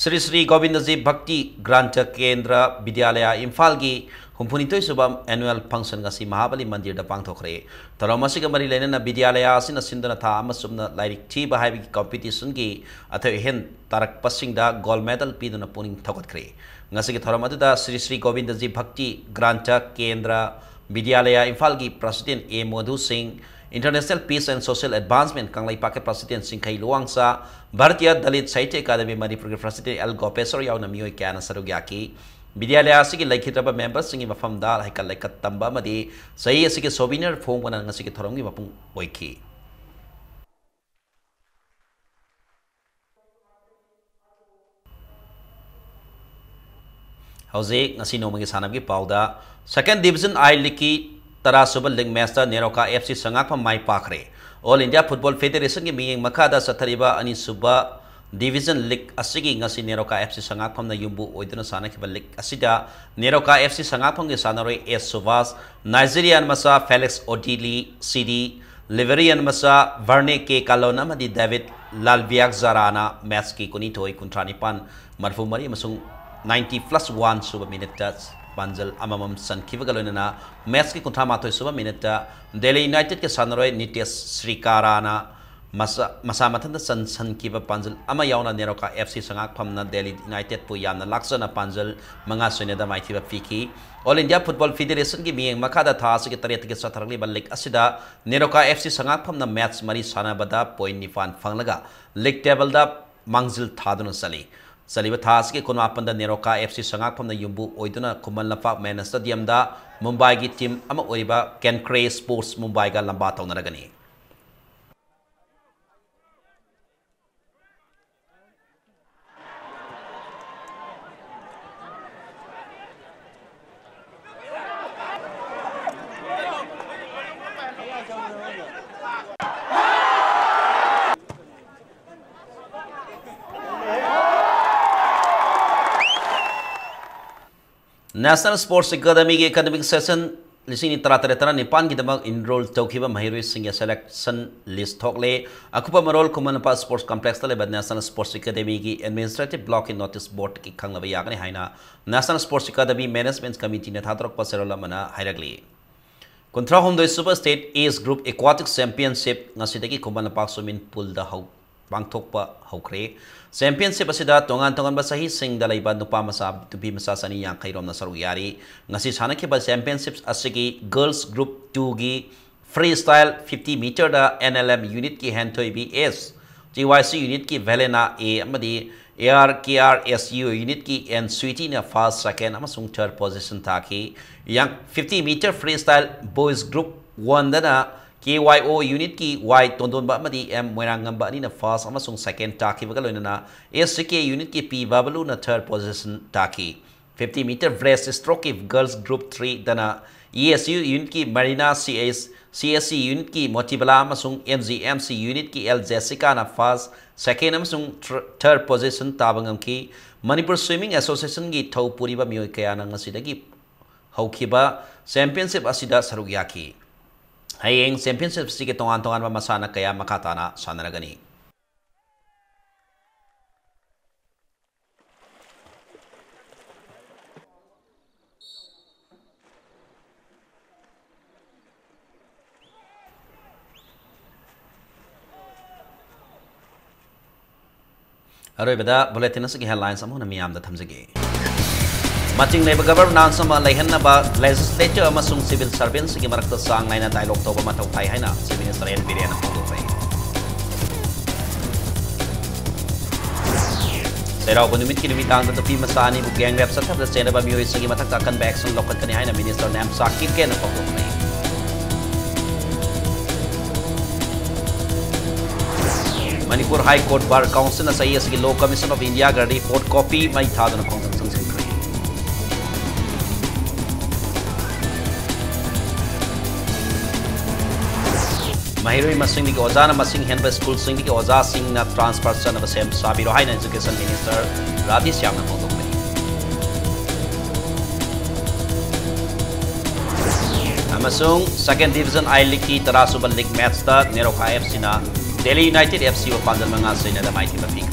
ꯁ꯭ꯔꯤ ꯁ꯭ꯔꯤ ꯒꯣꯕꯤꯟꯗꯖꯤ ꯚꯛꯇꯤ ꯒ꯭ꯔꯥꯟꯊ ꯀꯦꯟꯗ꯭ꯔ ꯕꯤꯗ꯭ꯌꯥꯂꯌꯥ ꯏꯝꯐꯥꯜꯒꯤ ꯍꯨꯝꯐꯨꯅꯤꯊꯣꯏ ꯁꯨꯕ annual function ꯉꯁꯤ ꯃꯍꯥꯕꯂꯤ ꯃꯟꯗꯤꯔꯗ ꯄꯥꯡꯊꯣꯛꯈ꯭ꯔꯦ꯫ ꯊꯧꯔꯝ ꯑꯁꯤꯒ ꯃꯔꯤ ꯂꯩꯅꯅ ꯕꯤꯗ꯭ꯌꯥꯂꯌꯥ ꯑꯁꯤꯅ ꯁꯤꯟꯗꯨꯅ ꯊꯥ ꯑꯃ ꯆꯨꯞꯅ ꯂꯥꯏꯔꯤꯛ ꯊꯤꯕ ꯍꯥꯏꯕꯒꯤ competitionꯒꯤ ꯑꯊꯣꯏ ꯑꯍꯦꯟ ꯇꯥꯔꯛꯄꯁꯤꯡꯗ gold medal ꯄꯤꯗꯨꯅ ꯄꯨꯛꯅꯤꯡ ꯊꯧꯒꯠꯈ꯭ꯔꯦ꯫ ꯉꯁꯤꯒꯤ ꯊꯧꯔꯝ ꯑꯗꯨꯗ ꯁ꯭ꯔꯤ ꯁ꯭ꯔꯤ ꯒꯣꯕꯤꯟꯗꯖꯤ ꯚꯛꯇꯤ ꯒ꯭ꯔꯥꯟꯊ ꯀꯦꯟꯗ꯭ꯔ ꯕꯤꯗ꯭ꯌꯥꯂꯌꯥ ꯏꯝꯐꯥꯜꯒꯤ president A ꯃꯣꯙꯨ ꯁꯤꯡ, International Peace and Social Advancement ꯀꯪꯂꯩꯄꯥꯛꯀꯤ president ꯁꯤꯡꯈꯩ ꯂꯨꯋꯥꯡꯆꯥ, ꯚꯥꯔꯇꯤꯌꯥ ꯗꯂꯤꯠ ꯁꯥꯍꯤꯇ꯭ꯌ ꯑꯦꯀꯥꯗꯃꯤ ꯃꯅꯤꯄꯨꯔꯒꯤ president L ꯒꯣꯄꯦꯁꯣꯔ ꯌꯥꯎꯅ ꯃꯤꯑꯣꯏ ꯀꯌꯥꯅ ꯁꯔꯨꯛ ꯌꯥꯈꯤ꯫ ꯕꯤꯗ꯭ꯌꯥꯂꯌꯥ ꯑꯁꯤꯒꯤ ꯂꯩꯈꯤꯗ꯭ꯔꯕ memberꯁꯤꯡꯒꯤ ꯃꯐꯝꯗ ꯍꯩꯀꯠ ꯂꯩꯀꯠ ꯇꯝꯕ ꯑꯃꯗꯤ ꯆꯍꯤ ꯑꯁꯤꯒꯤ souvenir ꯐꯣꯡꯕꯅ ꯉꯁꯤꯒꯤ ꯊꯧꯔꯝꯒꯤ ꯃꯄꯨꯡ ꯑꯣꯏꯈꯤ꯫ ꯍꯧꯖꯤꯛ ꯉꯁꯤ ꯅꯣꯡꯃꯒꯤ ꯁꯥꯟꯅꯕꯒꯤ ꯄꯥꯎꯗ, Second Division I Leagueꯀꯤ ꯇꯔꯥ ꯁꯨꯕ league matchꯇ ꯅꯦꯔꯣꯀꯥ FC ꯁꯉꯥꯛꯐꯝ ꯃꯥꯏ ꯄꯥꯛꯈ꯭ꯔꯦ꯫ All India Football Federationꯒꯤ ꯃꯤꯠꯌꯦꯡ ꯃꯈꯥꯗ ꯆꯠꯊꯔꯤꯕ ꯑꯅꯤꯁꯨꯕ Division League ꯑꯁꯤꯒꯤ ꯉꯁꯤ ꯅꯦꯔꯣꯀꯥ FC ꯁꯉꯥꯛꯐꯝꯅ ꯌꯨꯝꯕꯨ ꯑꯣꯏꯗꯨꯅ ꯁꯥꯟꯅꯈꯤꯕ league ꯑꯁꯤꯗ ꯅꯦꯔꯣꯀꯥ FC ꯁꯉꯥꯛꯐꯝꯒꯤ ꯁꯥꯟꯅꯔꯣꯏ S ꯁꯨꯚꯥꯁ, Nigerian ꯃꯆꯥ Felix Odili, CD, Liberian ꯃꯆꯥ Varne K ꯀꯥꯂꯣꯟ ꯑꯃꯗꯤ David ꯂꯥꯜꯕꯤꯌꯥꯛ ꯖꯥꯔꯥꯅ matchꯀꯤ ꯀꯨꯟꯅꯤꯊꯣꯏ, ꯀꯨꯟꯊ꯭ꯔꯥ ꯅꯤꯄꯥꯟ, ꯃꯔꯤꯐꯨ ꯃꯔꯤ ꯑꯃꯁꯨꯡ ninety plus one ꯁꯨꯕ minuteꯇ ꯄꯥꯟꯖꯜ ꯑꯃꯃꯝ ꯆꯟꯈꯤꯕꯒ ꯂꯣꯏꯅꯅ matchꯀꯤ ꯀꯨꯟꯊ꯭ꯔꯥ ꯃꯥꯊꯣꯏ ꯁꯨꯕ minuteꯇ Delhi Unitedꯀꯤ ꯁꯥꯟꯅꯔꯣꯏ ꯅꯤꯇꯦꯁ ꯁ꯭ꯔꯤꯀꯥꯔꯥꯅ ꯃꯁꯥ, ꯃꯁꯥ ꯃꯊꯟꯇ ꯆꯟꯁꯟꯈꯤꯕ ꯄꯥꯟꯖꯜ ꯑꯃ ꯌꯥꯎꯅ ꯅꯦꯔꯣꯀꯥ FC ꯁꯉꯥꯛꯐꯝꯅ Delhi Unitedꯄꯨ ꯌꯥꯝꯅ ꯂꯥꯛꯆꯅ ꯄꯥꯟꯖꯜ ꯃꯉꯥ ꯁꯨꯟꯌꯗ ꯃꯥꯏꯊꯤꯕ ꯄꯤꯈꯤ꯫ All India Football Federationꯒꯤ ꯃꯤꯠꯌꯦꯡ ꯃꯈꯥꯗ ꯊꯥ ꯑꯁꯤꯒꯤ ꯇꯔꯦꯠꯇꯒꯤ ꯆꯠꯊꯔꯛꯂꯤꯕ league ꯑꯁꯤꯗ ꯅꯦꯔꯣꯀꯥ FC ꯁꯉꯥꯛꯐꯝꯅ match ꯃꯔꯤ ꯁꯥꯟꯅꯕꯗ point ꯅꯤꯄꯥꯟ ꯐꯪꯂꯒ league tableꯗ ꯃꯥꯡꯖꯤꯜ ꯊꯥꯗꯨꯅ ꯆꯠꯂꯤ꯫ ꯆꯠꯂꯤꯕ ꯊꯥ ꯑꯁꯤꯒꯤ ꯀꯨꯟꯃꯥꯄꯟꯗ ꯅꯦꯔꯣꯀꯥ FC ꯁꯉꯥꯛꯐꯝꯅ ꯌꯨꯝꯕꯨ ꯑꯣꯏꯗꯨꯅ ꯈꯨꯃꯟ ꯂꯝꯄꯥꯛ ꯃꯦꯟ ꯁ꯭ꯇꯦꯗꯤꯌꯝꯗ ꯃꯨꯝꯕꯥꯏꯒꯤ team ꯑꯃ ꯑꯣꯏꯔꯤꯕ ꯀꯦꯟꯀ꯭ꯔꯦ Sports ꯃꯨꯝꯕꯥꯏꯒ ꯂꯝꯕꯥ ꯇꯧꯅꯔꯒꯅꯤ꯫ National Sports Academyꯒꯤ academic session ꯂꯤꯁꯤꯡ ꯑꯅꯤ ꯇꯔꯥꯇꯔꯦꯠ ꯇꯔꯥꯅꯤꯄꯥꯟꯒꯤꯗꯃꯛ enroll ꯇꯧꯈꯤꯕ ꯃꯍꯩꯔꯣꯏꯁꯤꯡꯒꯤ selection list ꯊꯣꯛꯂꯦ꯫ ꯑꯀꯨꯞꯄ ꯃꯔꯣꯜ ꯈꯨꯃꯟ ꯂꯝꯄꯥꯛ Sports Complexꯇ ꯂꯩꯕ National Sports Academyꯒꯤ administrative blockꯀꯤ notice boardꯀꯤ ꯈꯪꯂꯕ ꯌꯥꯒꯅꯤ ꯍꯥꯏꯅ National Sports Academy Management Committeeꯅ ꯊꯥꯗꯣꯔꯛꯄ ꯆꯦꯔꯣꯜ ꯑꯃꯅ ꯍꯥꯏꯔꯛꯂꯤ꯫ ꯀꯨꯟꯊ꯭ꯔꯥꯍꯨꯝꯗꯣꯏ ꯁꯨꯕ State Age Group Aquatic Championship ꯉꯁꯤꯗꯒꯤ ꯈꯨꯃꯟ ꯂꯝꯄꯥꯛ swimming poolꯗ ꯍꯧ-, ꯄꯥꯡꯊꯣꯛꯄ ꯍꯧꯈ꯭ꯔꯦ꯫ Championship ꯑꯁꯤꯗ ꯇꯣꯉꯥꯟ ꯇꯣꯉꯥꯟꯕ ꯆꯍꯤꯁꯤꯡꯗ ꯂꯩꯕ ꯅꯨꯄꯥ ꯃꯆꯥ, ꯅꯨꯄꯤ ꯃꯆꯥ ꯆꯅꯤ ꯌꯥꯡꯈꯩ ꯔꯣꯝꯅ ꯁꯔꯨꯛ ꯌꯥꯔꯤ꯫ ꯉꯁꯤ ꯁꯥꯟꯅꯈꯤꯕ championship ꯑꯁꯤꯒꯤ Girls Group twoꯒꯤ freestyle fifty meterꯗ N L M unitꯀꯤ ꯍꯦꯟꯊꯣꯏꯕꯤ S, T Y C unitꯀꯤ Velena A ꯑꯃꯗꯤ A R K R S U unitꯀꯤ N Sweetyꯅ first, second ꯑꯃꯁꯨꯡ third position ꯇꯥꯈꯤ꯫ ꯌꯥꯡ-, fifty meter freestyle boys group oneꯗꯅ K Y O unitꯀꯤ Y ꯇꯣꯟꯗꯣꯟꯕ ꯑꯃꯗꯤ M ꯃꯣꯏꯔꯥꯡꯉꯝꯕ ꯑꯅꯤꯅ first ꯑꯃꯁꯨꯡ second ꯇꯥꯈꯤꯕꯒ ꯂꯣꯏꯅꯅ S C K unitꯀꯤ P ꯕꯥꯕꯂꯨꯅ third position ꯇꯥꯈꯤ꯫ Fifty meter breaststrokeꯀꯤ Girls Group threeꯗꯅ E S U unitꯀꯤ Marina, C S, C S C unitꯀꯤ Motibala ꯑꯃꯁꯨꯡ M G M C unitꯀꯤ L Jessicaꯅ first, second ꯑꯃꯁꯨꯡ thr-, third position ꯇꯥꯕ ꯉꯝꯈꯤ꯫ Manipur Swimming Associationꯒꯤ ꯊꯧ ꯄꯨꯔꯤꯕ ꯃꯤꯑꯣꯏ ꯀꯌꯥꯅ ꯉꯁꯤꯗꯒꯤ ꯍꯧꯈꯤꯕ championship ꯑꯁꯤꯗ ꯁꯔꯨꯛ ꯌꯥꯈꯤ꯫ ꯍꯌꯦꯡ championship ꯑꯁꯤꯒꯤ ꯇꯣꯉꯥꯟ ꯇꯣꯉꯥꯟꯕ ꯃꯁꯥꯟꯅ ꯀꯌꯥ ꯃꯈꯥ ꯇꯥꯅ ꯁꯥꯟꯅꯔꯒꯅꯤ꯫ ꯑꯔꯣꯏꯕꯗ bulletin ꯑꯁꯤꯒꯤ headlines ꯑꯃꯨꯛ ꯍꯟꯅ ꯃꯤꯌꯥꯝꯗ ꯊꯝꯖꯒꯦ꯫ ꯃꯇꯤꯡ ꯂꯩꯕ governance ꯑꯃ ꯂꯩꯍꯟꯅꯕ legislature ꯑꯃꯁꯨꯡ civil servantꯁꯤꯡꯒꯤ ꯃꯔꯛꯇ ꯆꯥꯡ ꯅꯥꯏꯅ dialogue ꯇꯧꯕ ꯃꯊꯧ ꯇꯥꯏ ꯍꯥꯏꯅ Chief Minister N Birenꯅ ꯐꯣꯡꯗꯣꯛꯈ꯭ꯔꯦ꯫ ꯆꯩꯔꯥꯎꯕ ꯅꯨꯃꯤꯠꯀꯤ ꯅꯨꯃꯤꯗꯥꯡꯗ ꯅꯨꯄꯤ ꯃꯆꯥ ꯑꯅꯤꯕꯨ gang rape ꯆꯠꯊꯕꯗ ꯆꯦꯟꯅꯕ ꯃꯤꯑꯣꯏꯁꯤꯡꯒꯤ ꯃꯊꯛꯇ ꯑꯀꯟꯕ action ꯂꯧꯈꯠꯀꯅꯤ ꯍꯥꯏꯅ Minister Nemcha ꯀꯤꯞꯒꯦꯅ ꯐꯣꯡꯗꯣꯛꯈ꯭ꯔꯦ꯫ Manipur High Court Bar Councilꯅ ꯆꯍꯤ ꯑꯁꯤꯒꯤ Law Commission of Indiaꯒ report copy ꯃꯩ ꯊꯥꯗꯨꯅ ꯈꯣꯡꯖꯪ ꯆꯪꯁꯤꯟꯈ꯭ꯔꯦ꯫ ꯃꯍꯩꯔꯣꯏ ꯃꯁꯤꯡꯗꯒꯤ ꯑꯣꯖꯥꯅ ꯃꯁꯤꯡ ꯍꯦꯟꯕ ꯁ꯭ꯀꯨꯜꯁꯤꯡꯗꯒꯤ ꯑꯣꯖꯥꯁꯤꯡꯅ transfer ꯆꯠꯅꯕ ꯁꯦꯝ ꯁꯥꯕꯤꯔꯣ ꯍꯥꯏꯅ Education Minister ꯔꯥꯙꯦꯁ꯭ꯌꯥꯝꯅ ꯐꯣꯡꯗꯣꯛꯈ꯭ꯔꯦ꯫ ꯑꯃꯁꯨꯡ Second Division I Leagueꯀꯤ ꯇꯔꯥꯁꯨꯕ league matchꯇ NEROCA FCꯅ Delhi United FCꯕꯨ ꯄꯥꯟꯖꯜ ꯃꯉꯥ ꯆꯩꯅꯗ ꯃꯥꯏꯊꯤꯕ ꯄꯤꯈ꯭ꯔꯦ꯫